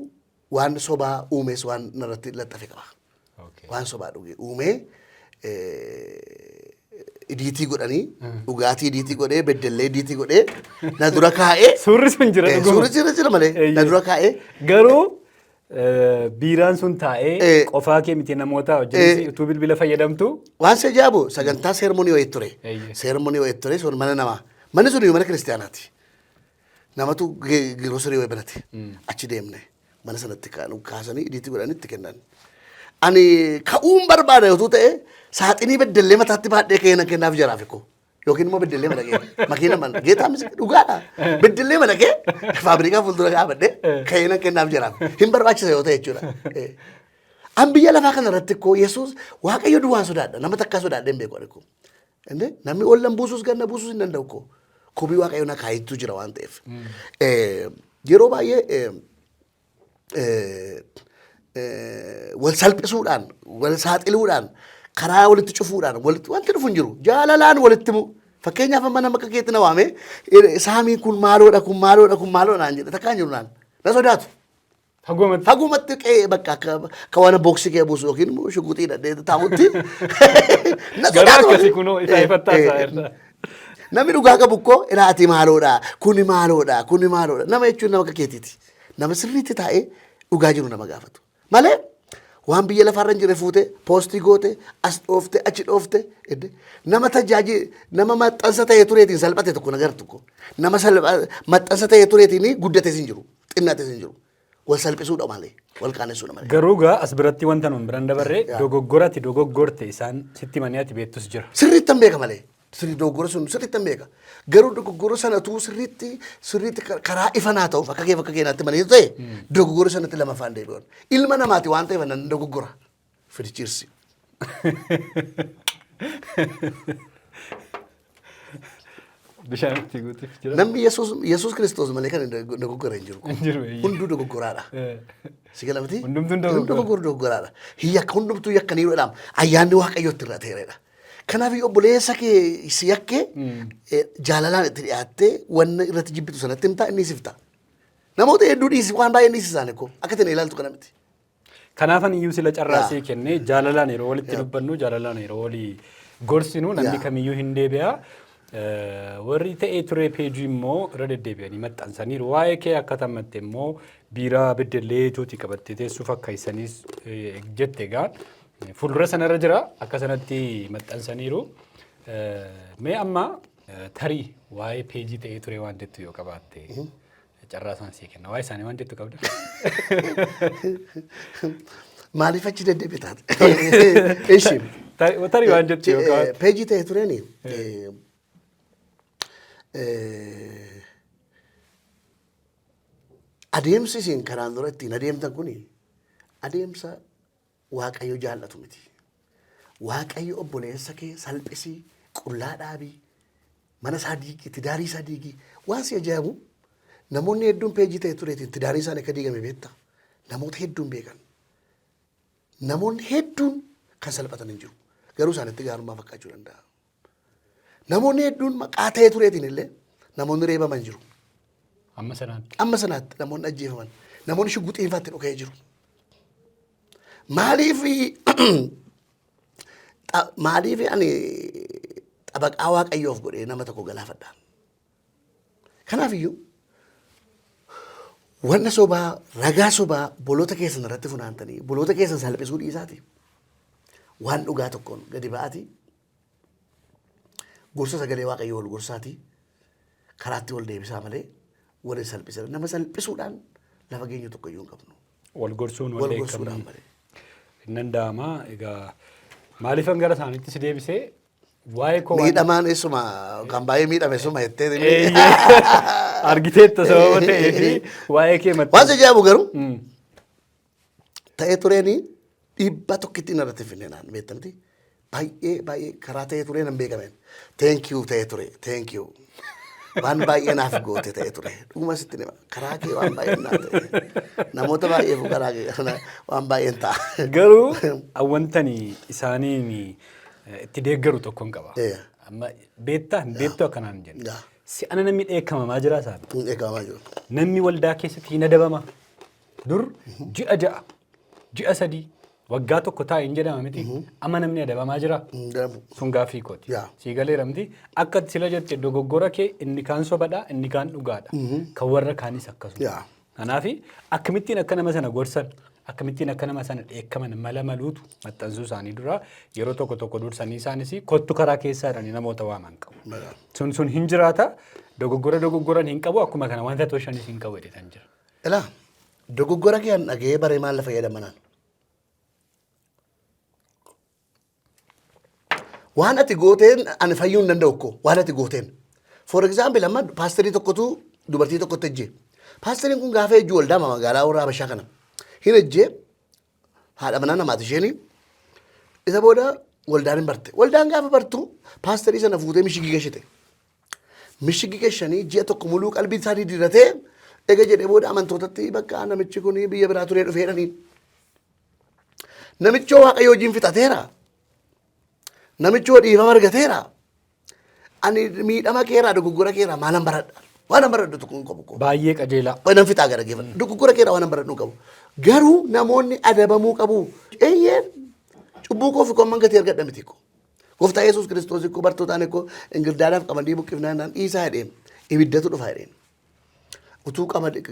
waan sobaa uumees waan narratti laxxafe qaba. Waan sobaa dhuge uumee idiitii godhanii dhugaatii idiitii godhee beddellee idiitii godhee na dura kaa'ee. Suurri sun jira dhuguma. Suurri jira jira malee na dura kaa'ee. Garuu biiraan sun taa'ee qofaa kee miti namoota wajjin utuu bilbila fayyadamtu. Waan si ajaa'ibu sagantaa seermonii wayii ture. Seermonii wayii ture sun mana namaa. Manni sun mana kiristaanaati. Namatu giroosarii wayii banate. Achi deemne mana sanatti kaasanii idiitii godhanii itti kennan. Ani ka'uun barbaada yoo ta'e saaxinii beddellee mataatti baadhee ka'ee nan kennaaf jaraaf ikkoo. Yookiin immoo beddellee madaqee makiina mana geetaa misi dhugaadha. Beddellee madaqee faabrikaa fuuldura dhaabadhee ka'ee nan kennaaf jaraaf. Hin barbaachisa yoo ta'e jechuudha. An biyya lafaa kana irratti ikkoo Yesuus Waaqayyo duwwaan sodaadha. Nama takkaa sodaadhee hin beeku ani ikkoo. Inde namni ollan buusus ganna buusus hin danda'u ikkoo. Kobii Waaqayyo na kaayetu jira waan ta'eef. Yeroo baay'ee wal salphisuudhaan, wal saaxiluudhaan, karaa walitti cufuudhaan, walitti wanti dhufu hin jiru. Jaalalaan walitti himu. Fakkeenyaaf amma nama akka keetti na waame saamiin kun maaloodha kun maaloodha kun maaloodha naan jedhe takkaa hin jiru naan. Na sodaatu. Fagumatti. Fagumatti qe'ee bakka akka waan booksii kee buusu yookiin immoo shuguxii hidhadhee taa'utti. Na Garuu sodaatu. Akkasii kunoo isaa ifattaa isaa irra. Namni dhugaa qabu koo ilaa ati maaloodha kuni maaloodha kuni maaloodha nama jechuun nama akka keetiiti. Nama sirriitti taa'ee dhugaa jiru nama gaafatu. Malee waan biyya lafaarra hin jirre fuute poostii goote as dhoofte achi dhoofte nama tajaaji nama maxxansa ta'ee tureetiin salphate tokko nagartu ko nama maxxansa ta'ee tureetiin guddates hin jiru xinnates hin jiru wal salphisuudha malee wal qaanessuudha malee. Garuu gaa as biratti wanta nuun biran dabarre dogoggora ati dogoggorte isaan sitti himanii ati beektus jira. Sirriittan beeka malee. Sirrii dogoggora sun sirriittan beeka. Garuu dogoggora sana utuu sirriitti sirriitti karaa ifa naa ta'uuf akka kee akka keenyaatti malee ta'e dogoggora sanatti lamaffaan deebi'uun. Ilma namaati waan ta'eef nan dogoggora. Fidichiirsi. Bishaan itti guutuuf jira. Namni Yesuus Kiristoos malee kan hin dogoggore hin jiru. Hin jiru, eeyyee. Hunduu dogoggoraadha. Si gala miti? Hundumtuu dogoggora. Hunduu dogoggoraadha. Hin yakka hundumtuu yakkanii jedhama. Ayyaanni Waaqayyootti irra ta'eera. Kanaaf obboleessa kee si yakkee jaalalaan itti dhiyaattee wanna irratti jibbitu sanatti himtaa inni siif ta'a. Namoota hedduu dhiisi waan baay'ee dhiisi isaanii koo akka itti ilaaltu kana miti. Kanaafan iyyuu sila carraa sii kennee jaalalaan yeroo walitti dubbannu jaalalaan yeroo walii gorsinu namni kamiyyuu hin deebi'a. Warri ta'ee ture peejii immoo irra deddeebi'anii maxxansaniiru. Waa'ee kee akka tammatte immoo biiraa beddellee tuuti qabattee teessuuf akka isanis jette egaa fuuldura sanarra jira akka sanatti maxxansaniiru. Mee amma tarii waa'ee peejii ta'ee ture waan jettu yoo qabaatte carraa isaan sii kenna. Waa'ee isaanii waan jettu qabda? Maaliif achi deddeebi'e taate? Ishi. Tarii waan jettu yoo qabaatte. Peejii ta'e tureeni. Adeemsi isin kanaan dura ittiin adeemtan kuni adeemsa Waaqayyo jaallatu miti. Waaqayyo obboleessa kee salphisii, qullaa dhaabii, mana isaa diigi, tidaarii isaa diigi. Waan si ajaa'ibu namoonni hedduun peejii ta'e tureetiin tidaarii isaanii akka diigame beekta. Namoota hedduun beekan. Namoonni hedduun kan salphatan hin jiru. Garuu isaanitti gaarummaa fakkaachuu danda'a. Namoonni hedduun maqaa ta'e tureetiin illee namoonni reebaman jiru. Amma sanaatti. Amma sanaatti namoonni ajjeefaman. Namoonni shugguxiin faatti dhuka'ee jiru. Maaliif maaliif ani xabaqaa Waaqayyoof godhee nama tokko galaafadha? Kanaaf iyyuu wanna sobaa ragaa sobaa boloota keessan irratti funaantanii boloota keessan salphisuu dhiisaati. Waan dhugaa tokkoon gadi ba'aati. Gorsa sagalee Waaqayyoo wal gorsaati. Karaatti wal deebisaa malee wal hin salphisina. Nama salphisuudhaan lafa geenyu tokko iyyuu hin qabnu. Wal gorsuun wal gorsuudhaan malee. Hin danda'ama. Egaa maaliifan gara isaaniitti si deebisee waa'ee koo waan Miidhamaan isuma kan baay'ee miidhame isuma jettee. Eeyyee. Argiteetta sababa ta'eef waa'ee kee Waan si maxxansa. ajaa'ibu garuu ta'ee tureeni dhiibbaa tokkitti narratti hin finne naan beektamti. Baay'ee baay'ee karaa ta'ee ture nan beekameen. Thank you ta'ee ture. Thank you. Waan baay'ee naaf goote ta'ee ture. Dhuguma sitti hima. Karaa kee waan baay'ee naaf ta'e. Namoota baay'eef karaa kee waan baay'een ta'a. Garuu wantani isaaniin itti deeggaru tokkoon qaba. Amma beektaa hin beektu akkanaan hin jenne. Si'ana namni dheekkamamaa jira isaati. Hin dheekkamamaa jiru. Namni waldaa keessatti hin adabama. Dur ji'a 6, ji'a 3, waggaa 1 taa'i hin jedhama miti. Amma namni adabamaa jira. Hin jedhamu. Sun gaaffii kooti. Yaa. Sii galeera miti. Akka ati sila jette dogoggora kee inni kaan sobadha, inni kaan dhugaadha. Kan warra kaanis akkasuma. Yaa. Kanaaf akkamittiin akka nama sana gorsan, akkamittiin akka nama sana dheekkaman mala maluutu maxxansuu isaanii dura yeroo tokko tokko dursanii isaanis kottu karaa keessaa jedhanii namoota waaman qabu. Mala. Sun sun hin jiraata. Dogoggora dogoggoran hin qabu akkuma kana wanta toshanis hin qabu jedhetan jira. Ilaa dogoggora kee an dhaga'ee baree maal na fayyada manaan? Waan ati gooteen ani fayyuu hin danda'u koo waan ati gooteen. For example amma paasterii tokkotu dubartii tokkotti ejjee. Paasteriin kun gaafa ejju waldaa magaalaa warra Habashaa kana. Hin ejjee haadha manaa namaati isheen. Isa booda waldaan hin barte. Waldaan gaafa bartu paasterii sana fuutee mishigii gashite. Mishigii gashanii ji'a tokko muluu qalbii isaa diddiiratee ega jedhee booda amantootatti bakka namichi kun biyya biraa turee dhufee jedhanii. Namichoo Waaqayyo hojiin fixateera. Namichoo dhiifama argateera. Ani miidhama keeraa dogoggora keeraa maalan baradha? Waanan baradhu tokko hin qabu koo. Baay'ee qajeelaa. Waanan fixaa gara geeffa. Dogoggora keeraa waanan baradhu hin qabu. Garuu namoonni adabamuu qabu. Eeyyeen cubbuu koo fi komman gatii argadha miti koo. Gooftaa Yesuus Kiristoos koo bartootaan koo ingirdaadhaaf qamadii buqqifnaa jennaan dhiisaa jedheen ibiddatu dhufa jedheen. Utuu qamadii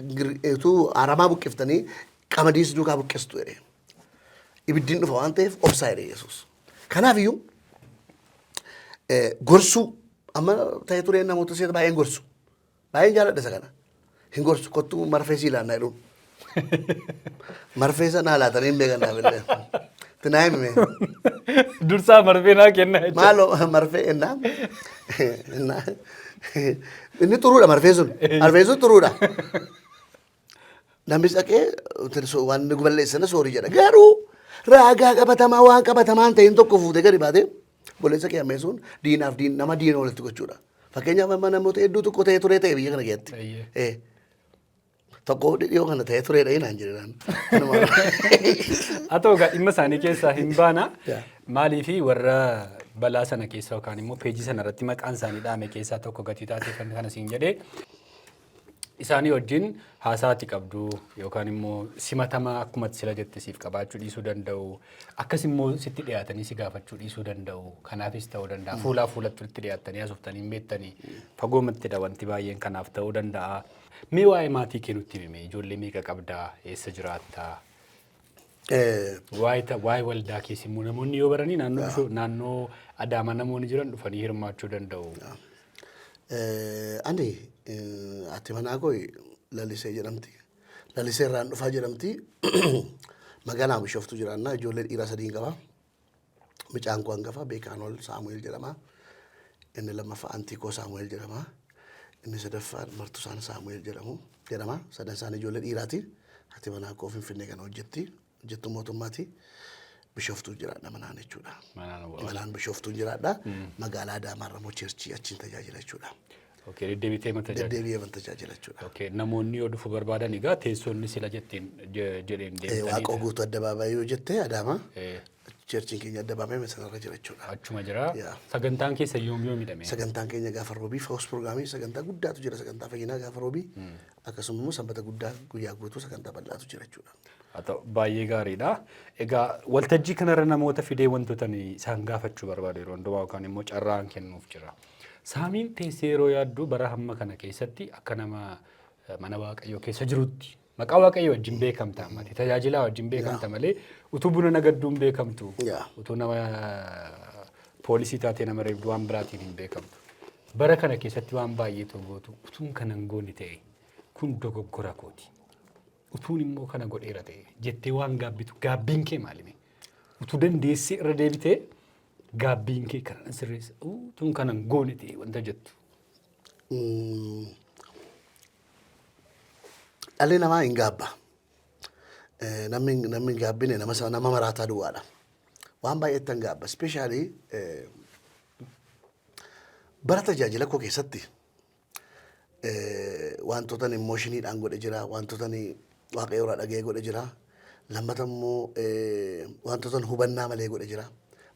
utuu aramaa buqqiftanii qamadiis duukaa buqqistu jedhee. Ibiddiin dhufa waan ta'eef obsaa jedhee Yesuus. Kanaaf iyyuu gorsuu amma ta'ee tureen namoota seeta baay'een gorsu. Baay'een jaaladha isa kana. Hin gorsu kottuu marfee sii laannaa jedhuun. Marfee sana laatanii hin beekan naaf illee. Tinaa himi mee. Dursaa marfee naa kennaa jechuudha. Maaloo marfee ennaa. Ennaa. Inni xuruudha marfee sun. Marfee sun xuruudha. Namnis dhaqee waan inni balleesse sana soorii jedha. Garuu raagaa qabatamaa waan qabatamaa hin ta'in tokko fuutee gadi baatee obboleessa kee ammeessuun diinaaf diin nama diina walitti gochuudha. Fakkeenyaaf amma namoota hedduu tokko ta'ee turee ta'e biyya kana keessatti. Eeyyee. Tokko dhiyoo kana ta'ee tureedha naan jedhe naan. Haa ta'u egaa dhimma isaanii keessaa hin baana. Yaa. Maaliifi warra balaa sana keessa yookaan immoo peejii sana irratti maqaan isaanii dhaame keessaa tokko gatii taatee kan kana siin jedhee isaanii wajjin haasaa ati qabdu yookaan immoo simatama akkuma ati sila jette siif qabaachuu dhiisuu danda'u. Akkas immoo sitti dhiyaatanii si gaafachuu dhiisuu danda'u. Kanaafis ta'uu danda'a. Fuulaa fuulatti walitti dhiyaattanii haasoftanii hin beektanii. Fagoomattidha wanti baay'een kanaaf ta'uu danda'a. Mee waa'ee maatii kee nutti himi. Ijoollee meeqa qabdaa? Eessa jiraattaa? Waa'ee waldaa keessa immoo namoonni yoo baranii naannoo naannoo Adaamaa namoonni jiran dhufanii hirmaachuu danda'u. Ani ati manaa koo Lalisee jedhamti. Lalisee irraan dhufaa jedhamti. Magaalaa Bishooftuu jiraannaa ijoollee dhiiraa sadiin qaba. Mucaan koo hangafa Beekaanol Saamu'eel jedhama. Inni lammaffaa Antiikoo Saamu'eel jedhama. Inni sadaffaan Martusaan Saamu'eel jedhamu jedhama. Sadan isaanii ijoollee dhiiraati. Haati manaa koo Finfinnee kana hojjetti. Hojjettuu mootummaati. Bishooftuu jiraadha manaan jechuudha. Manaan waa. Manaan Bishooftuu jiraadha. Magaalaa Adaamaarra immoo cheerchii achiin tajaajila jechuudha. Okay, deddeebitee ma tajaajila. Deddeebi'ee man tajaajila jechuudha. Okay, namoonni yoo dhufuu barbaadan egaa teessoonni sila jettiin jedheen deemtanii. Waaqoo guutuu addabaabaayii yoo jette Adaama. Cheerchiin keenya addabaabaayii sanarra jira jechuudha. Achuma jira. Yaa. Sagantaan keessa yoom yoomidha mee? Sagantaan keenya gaafa roobii faus pirogiraamii sagantaa guddaatu jira sagantaa fayyinaa gaafa roobii. Akkasuma immoo sanbata guddaa guyyaa guutuu sagantaa bal'aatu jira jechuudha. Haa ta'u baay'ee gaariidha. Egaa waltajjii kanarra namoota fidee wantoota ani isaan gaafachuu barbaadu yeroo hundumaa yookaan immoo carraan kennuuf jira. Saamiin teessee yeroo yaaddu bara hamma kana keessatti akka nama mana Waaqayyoo keessa jirutti maqaa Waaqayyoo wajjin beekamta ammati tajaajilaa wajjin beekamta malee utuu buna nagadduun beekamtu Yaa. utuu nama poolisii taatee nama reebdu waan biraatiin hin beekamtu. Bara kana keessatti waan baay'eetu gootu utuun kana hin goone ta'e kun dogoggora kooti. Utuun immoo kana godheera ta'e jettee waan gaabbitu gaabbiin kee maalime? Utuu dandeessee irra deebitee gaabbiin kee kana nan sirreessa utuun kana hin goone ta'e wanta jettu. Dhalli namaa hin gaabba. Namni hin gaabbine nama maraataa duwwaadha. Waan baay'eettan gaabba. Especially bara tajaajila koo keessatti wantoota emotioniidhaan godhe jira, wantoota Waaqayyo irraa dhaga'ee godhe jira. Lammata immoo wantoota hubannaa malee godhe jira.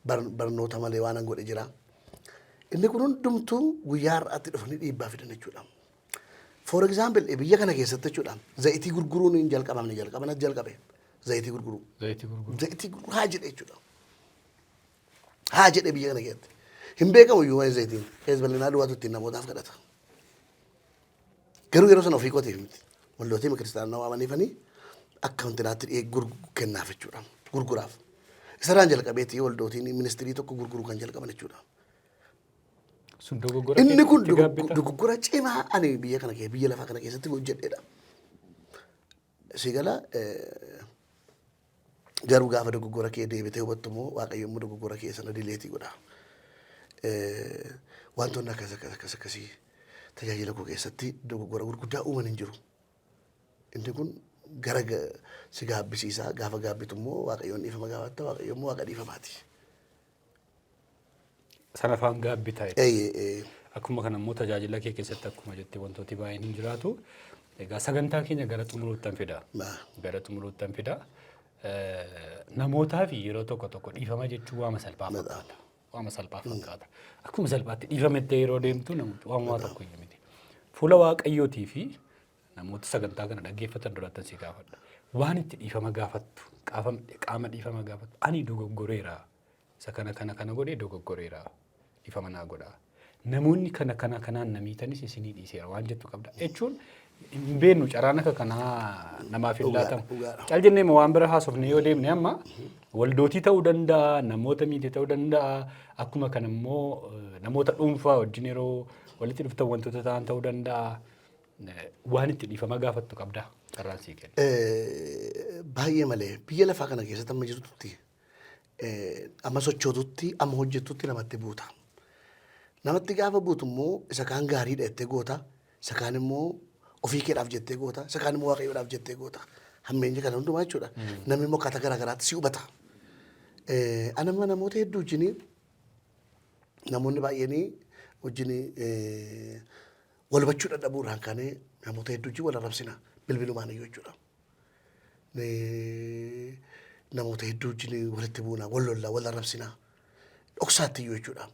Barnoota malee waan godhe jira. Inni kun hundumtuu guyyaa har'aatti dhufanii dhiibbaa fidan jechuudha. For example, biyya kana keessatti jechuudha, zayitii gurguruun hin jalqabamne, jalqabana jalqabe zayitii gurguruu. Zayitii gurguru. Zayitii gurguruu haa jedhe jechuudha. Haa jedhe biyya kana keessatti. Hin beekamu iyyuu waa'ee zayitiin. Keessa bal'inaa duwwaatu ittiin namootaaf kadhata. Garuu yeroo sana ofii kootiif miti. Waldootii kiristaanaa waamaniifanii akka wantinaatti kennaaf jechuudha. Gurguraaf. Isarraan jalqabeetii waldootiin ministry tokko gurguruu kan jalqaban jechuudha. Sun dogoggora Inni kun itti gaabbita? Dogoggora cimaa ani biyya kana keessa, biyya lafaa kana keessatti hojjedhedha. Si gala, garuu gaafa dogoggora kee deebitee hubattu immoo Waaqayyo immoo dogoggora kee sana delete godha. Wantoonni akkas akkas akkas akkasii tajaajila koo keessatti dogoggora gurguddaa uuman hin jiru. Inni kun gara si gaabbisiisa. Gaafa gaabbitu immoo Waaqayyoon dhiifama gaafatta. Waaqayyo immoo Waaqa dhiifamaati. Sana afaan gaabbitaa jechuudha. Eeyyee. Akkuma kana immoo tajaajila kee keessatti akkuma jette wantooti baay'een hin jiraatu. Egaa sagantaa keenya gara xumuruuttan fida. Gara xumuruuttan fida. Namootaa fi yeroo tokko tokko dhiifama jechuun waama salphaa fakkaata. Waama salphaa fakkaata. Akkuma salphaatti dhiifamettee yeroo deemtu namoota waama tokko iyyuu miti. Fuula Waaqayyootii fi namoota sagantaa kana dhaggeeffatan duratti si gaafadha. Waan itti dhiifama gaafattu, qaama dhiifama gaafattu, ani dogoggoreera. Isa kana kana kana godhee dogoggoreera. Dhiifama naa godhaa. Namoonni kana kana kanaan na miitanis isinii dhiiseera waan jettu qabda. Jechuun hin beeknu, carraan akka kanaa namaaf hin laatamu. Cal jennee waan bira haasofne yoo deemne, amma waldootii ta'uu danda'a, namoota miite ta'uu danda'a, akkuma kana immoo namoota dhuunfaa wajjin yeroo walitti dhuftan wantoota ta'an ta'uu danda'a. Waan itti dhiifama gaafattu qabda, carraan sii kenna. Baay'ee malee, biyya lafaa kana keessatti amma jirtutti, amma sochootutti, amma hojjettutti namatti buuta. Namatti gaafa buutu immoo isa kaan gaariidha jettee goota, isa kaan immoo ofii keedhaaf jettee goota, isa kaan immoo Waaqayyoodhaaf jettee goota. Hammeenyi kana hundumaa jechuudha. Namni immoo akkaataa garaa garaatti si hubata. Ani amma namoota hedduu wajjin, namoonni baay'een wajjin wal hubachuu dadhabuu irraan kaanee namoota hedduu wajjin wal arrabsina, bilbilumaan iyyuu jechuudha. Namoota hedduu wajjin walitti buuna, wal lollaa, wal arrabsina. Dhoksaatti iyyuu jechuudha.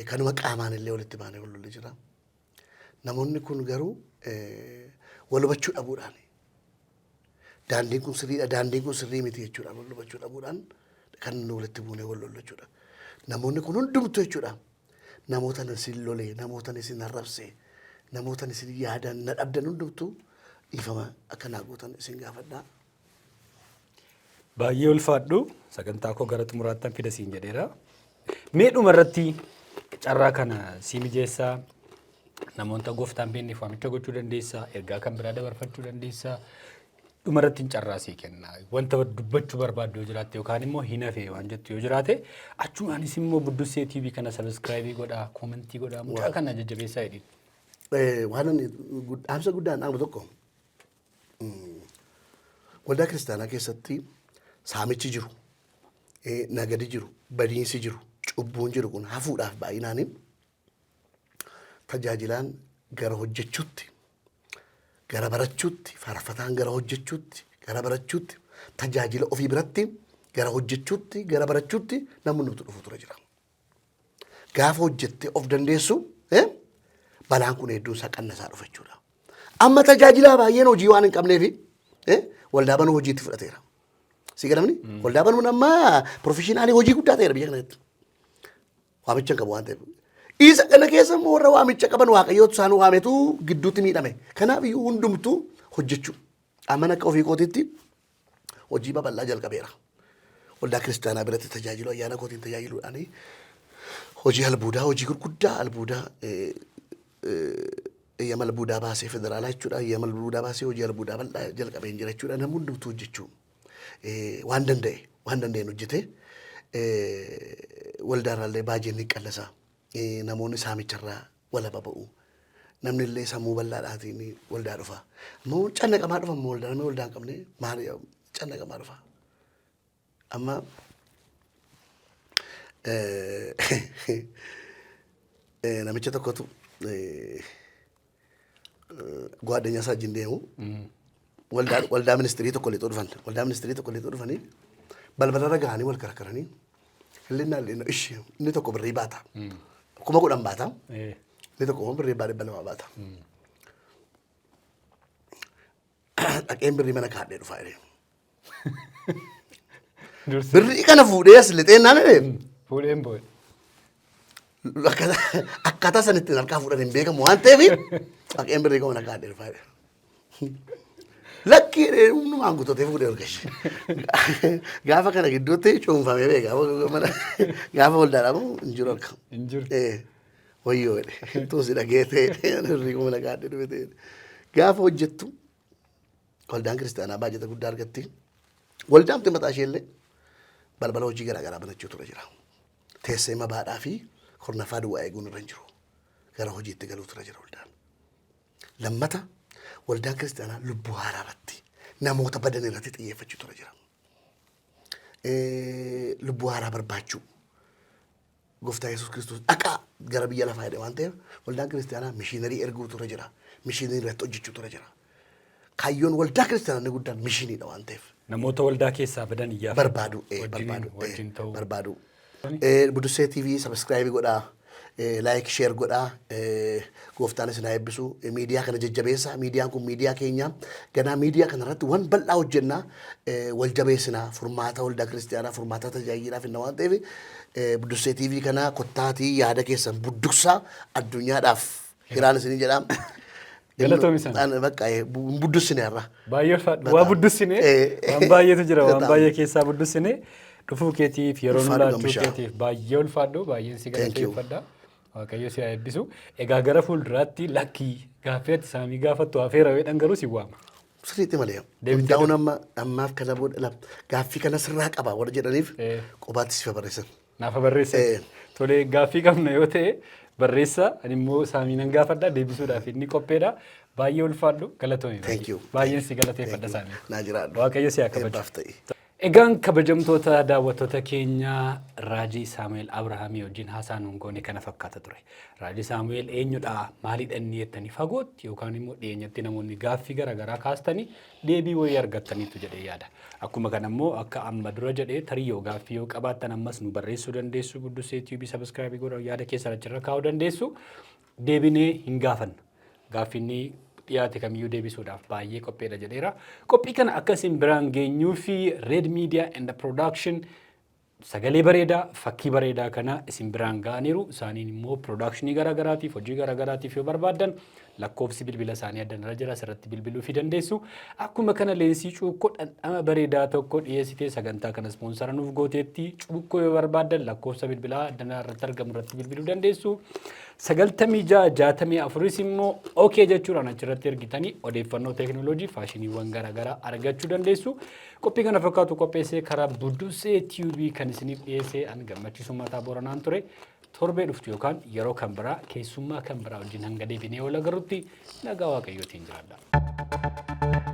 Kanuma qaamaan illee walitti baanee wal lolle jira. Namoonni kun garuu wal hubachuu dhabuudhaan, daandiin kun sirriidha, daandiin kun sirrii miti jechuudha, wal hubachuu dhabuudhaan kan nu walitti buunee wal lollu jechuudha. Namoonni kun hundumtuu jechuudha. Namoota isin lolee, namoota isin arrabse, namoota isin yaadan na dhabdan hundumtuu dhiifama akka naa gootan isin gaafadhaa. Baay'ee ulfaadhu, sagantaa koo gara xumuraattan fida siin jedheera. Mee dhuma irratti carraa kana sii mijeessaa, namoota gooftaan beekneef waamicha gochuu dandeessaa, ergaa kan biraa dabarfachuu dandeessaa. Dhuma irratti carraa sii kenna. Wanta dubbachuu barbaaddu yoo jiraatte yookaan immoo hin hafe waan jettu yoo jiraate, achumaanis immoo Buddussee TV kana subscribe godhaa, comment godhaa, mucaa kana jajjabeessaa jedhin. Waan ani dhaamsa guddaan dhaamu tokko, waldaa kiristaanaa keessatti saamichi jiru, nagadi jiru, badiinsi jiru, cubbuun jiru kun hafuudhaaf baay'inaan tajaajilaan gara hojjechuutti, gara barachuutti, faarfataan gara hojjechuutti, gara barachuutti, tajaajila ofii biratti gara hojjechuutti, gara barachuutti namni nuti dhufu ture jira. Gaafa hojjettee of dandeessu balaan kun hedduun isaa qannasaa dhufa jechuudha. Amma tajaajilaa baay'een hojii waan hin qabneef waldaa banuu hojiitti fudhateera. Si galamni? Waldaa banuun amma professional hojii guddaa ta'eera biyya kanatti. Waamicha hin qabu waan ta'eef. Isa kana keessa immoo warra waamicha qaban Waaqayyootu isaan waametu gidduutti miidhame. Kanaaf iyyuu hundumtuu hojjechuu. Amman akka ofii kootiitti hojii babal'aa jalqabeera. Waldaa kiristaanaa biratti tajaajilu, ayyaana kootiin tajaajiluudhaan hojii albuudaa, hojii gurguddaa albuudaa, eeyyama albuudaa baasee, federaalaa jechuudha. Eeyyama albuudaa baasee hojii albuudaa bal'aa jalqabeen jira jechuudha. Namni hundumtuu hojjechuu waan danda'e, waan danda'een hojjete, waldaarraallee baajeenni qallasa. Namoonni saamicharraa walaba ba'u. Namni illee sammuu bal'aadhaatiin waldaa dhufa. Ammoo cannaqamaa dhufa, ammoo waldaa, namni waldaa hin qabne maal cannaqamaa dhufa. Amma Namicha tokkotu gwaaddanyaa isaa wajjin deemu waldaa ministirii tokko lixuu dhufan. Waldaa ministirii tokko lixuu dhufanii balbalarra gahanii wal karkaranii hillinnaa hillinnaa ishee inni tokko birrii baata. 10,000 baata. Inni tokko immoo birrii 200 baata. Dhaqeen birrii mana kaadhee dhufaa jedhee. Dursa. Birrii kana fuudhee as lixee naan jedhee. Fuudheen booda. Akkaataa san ittiin harkaa fuudhan hin beekamu waan ta'eef dhaqeen birrii koo mana kaadhee dhufaa jedhee. Lakkii jedhee humnumaan guutatee fuudhee ol gashe. Gaafa kana gidduutti cuunfamee beeka. Gaafa waldaa dhaabamu hin jiru harka. Hin jiru. Wayyoo jedhe. Tuun si dhageetee birrii koo mana kaadhee dhufe ta'e. Gaafa hojjettu waldaan kiristaanaa baajata guddaa argatti. Waldaamti mataa ishee illee balbala hojii garaa garaa banachuu ture jira. Teessee mabaadhaa fi kurnaffaa duwwaa eeguun irra hin jiru. Gara hojiitti galuu ture jira waldaan. Lammata waldaan kiristaanaa lubbuu haaraa irratti namoota badan irratti xiyyeeffachuu ture jira. Lubbuu haaraa barbaachuu. Gooftaa Yesuus Kiristoos dhaqaa gara biyya lafaa jedhe waan ta'eef waldaan kiristaanaa mishiinarii erguu ture jira. Mishiinarii irratti hojjechuu ture jira. Kaayyoon waldaa kiristaanaa inni guddaan mishiiniidha waan ta'eef. Namoota waldaa keessaa badan iyyaafatu. Barbaadu, barbaadu, Wajjin ta'uu. Barbaadu. Budussee TV subscribe godhaa, like share godhaa, gooftaan isin haa eebbisu. Miidiyaa kana jajjabeessaa. Miidiyaan kun miidiyaa keenya. Ganaa miidiyaa kana irratti waan bal'aa hojjennaa, wal jabeessinaa, furmaata waldaa kiristiyaanaa, furmaata tajaajilaaf hinna waan ta'eef Budussee TV kana kottaatii yaada keessan budduksaa addunyaadhaaf hiraan isinii jedhaa. Galatoomi sana. Ani bakka buddussine har'a. Baay'ee ulfaadhu. Waa buddussine waan baay'eetu jira waan baay'ee keessaa buddussine dhufuu keetiif yeroo nu Ulfaadhu laachuu Gammishaa. keetiif baay'ee ulfaadhu baay'een si Thank you. galateeffadha. Waaqayyo si haa eebbisu. Egaa gara fuulduraatti lakkii gaaffii ati saamii gaafattu hafeera weedhan garuu si waama. Sirriitti malee. Deebitee Hundaa'uun amma ammaaf kana booda gaaffii kana sirraa qaba warra jedhaniif Eh. qobaatti sifa barreessan. Naaf barreessan. Eh. Tolee gaaffii qabna yoo ta'e barreessa ani immoo saamii nan gaafadha deebisuudhaaf inni qopheedha. Baay'ee ulfaadhu galatoomi. Thank you. Baay'een si galateeffadha saamii. Naa jiraadhu. Waaqayyo si haa kabaju. Eebbaaf ta'i. Egaan kabajamtoota daawwattoota keenya Raajii Saamu'eel Abrahaamii wajjin haasaa nuun goone kana fakkaata ture. Raajii Saamu'eel eenyudha maalidha inni jettanii fagootti yookaan immoo dhiyeenyatti namoonni gaaffii garaagaraa kaastanii deebii wayii argattaniitu jedhee yaada. Akkuma kana immoo akka amma dura jedhee tarii yoo gaaffii yoo qabaattan ammas nu barreessuu dandeessu Buddusee TV subscribe godhaa yaada keessan achirra kaa'uu dandeessu deebinee hin gaafanna. Gaaffiin dhiyaate kamiyyuu deebisuudhaaf baay'ee qopheedha jedheera. Qophii kana akka isin biraan geenyuu fi Red Media and Production sagalee bareedaa fakkii bareedaa kana isin biraan ga'aniiru. Isaaniin immoo production garaagaraatiif hojii garaagaraatiif yoo barbaaddan lakkoofsi bilbila isaanii addanarra jira asirratti bilbiluu fi dandeessu. Akkuma kana leensii cuukkoo dhandhama bareedaa tokko dhiyeessitee sagantaa kana sponsor nuuf gooteetti cuukkoo yoo barbaaddan lakkoofsa bilbilaa addanaa irratti argamu irratti bilbiluu dandeessu. 96 64 immoo OK jechuudhaan achirratti ergitanii odeeffannoo teekinooloojii faashiniiwwan garaagaraa argachuu dandeessu. Qophii kana fakkaatu qopheessee karaa Buddusee TV kan isiniif dhiyeessee an gammachiisuu mataa Booranaan ture. Torbee dhuftu yookaan yeroo kan biraa keessummaa kan biraa wajjin hanga deebinee wal agarrutti nagaa Waaqayyootiin jiraadha.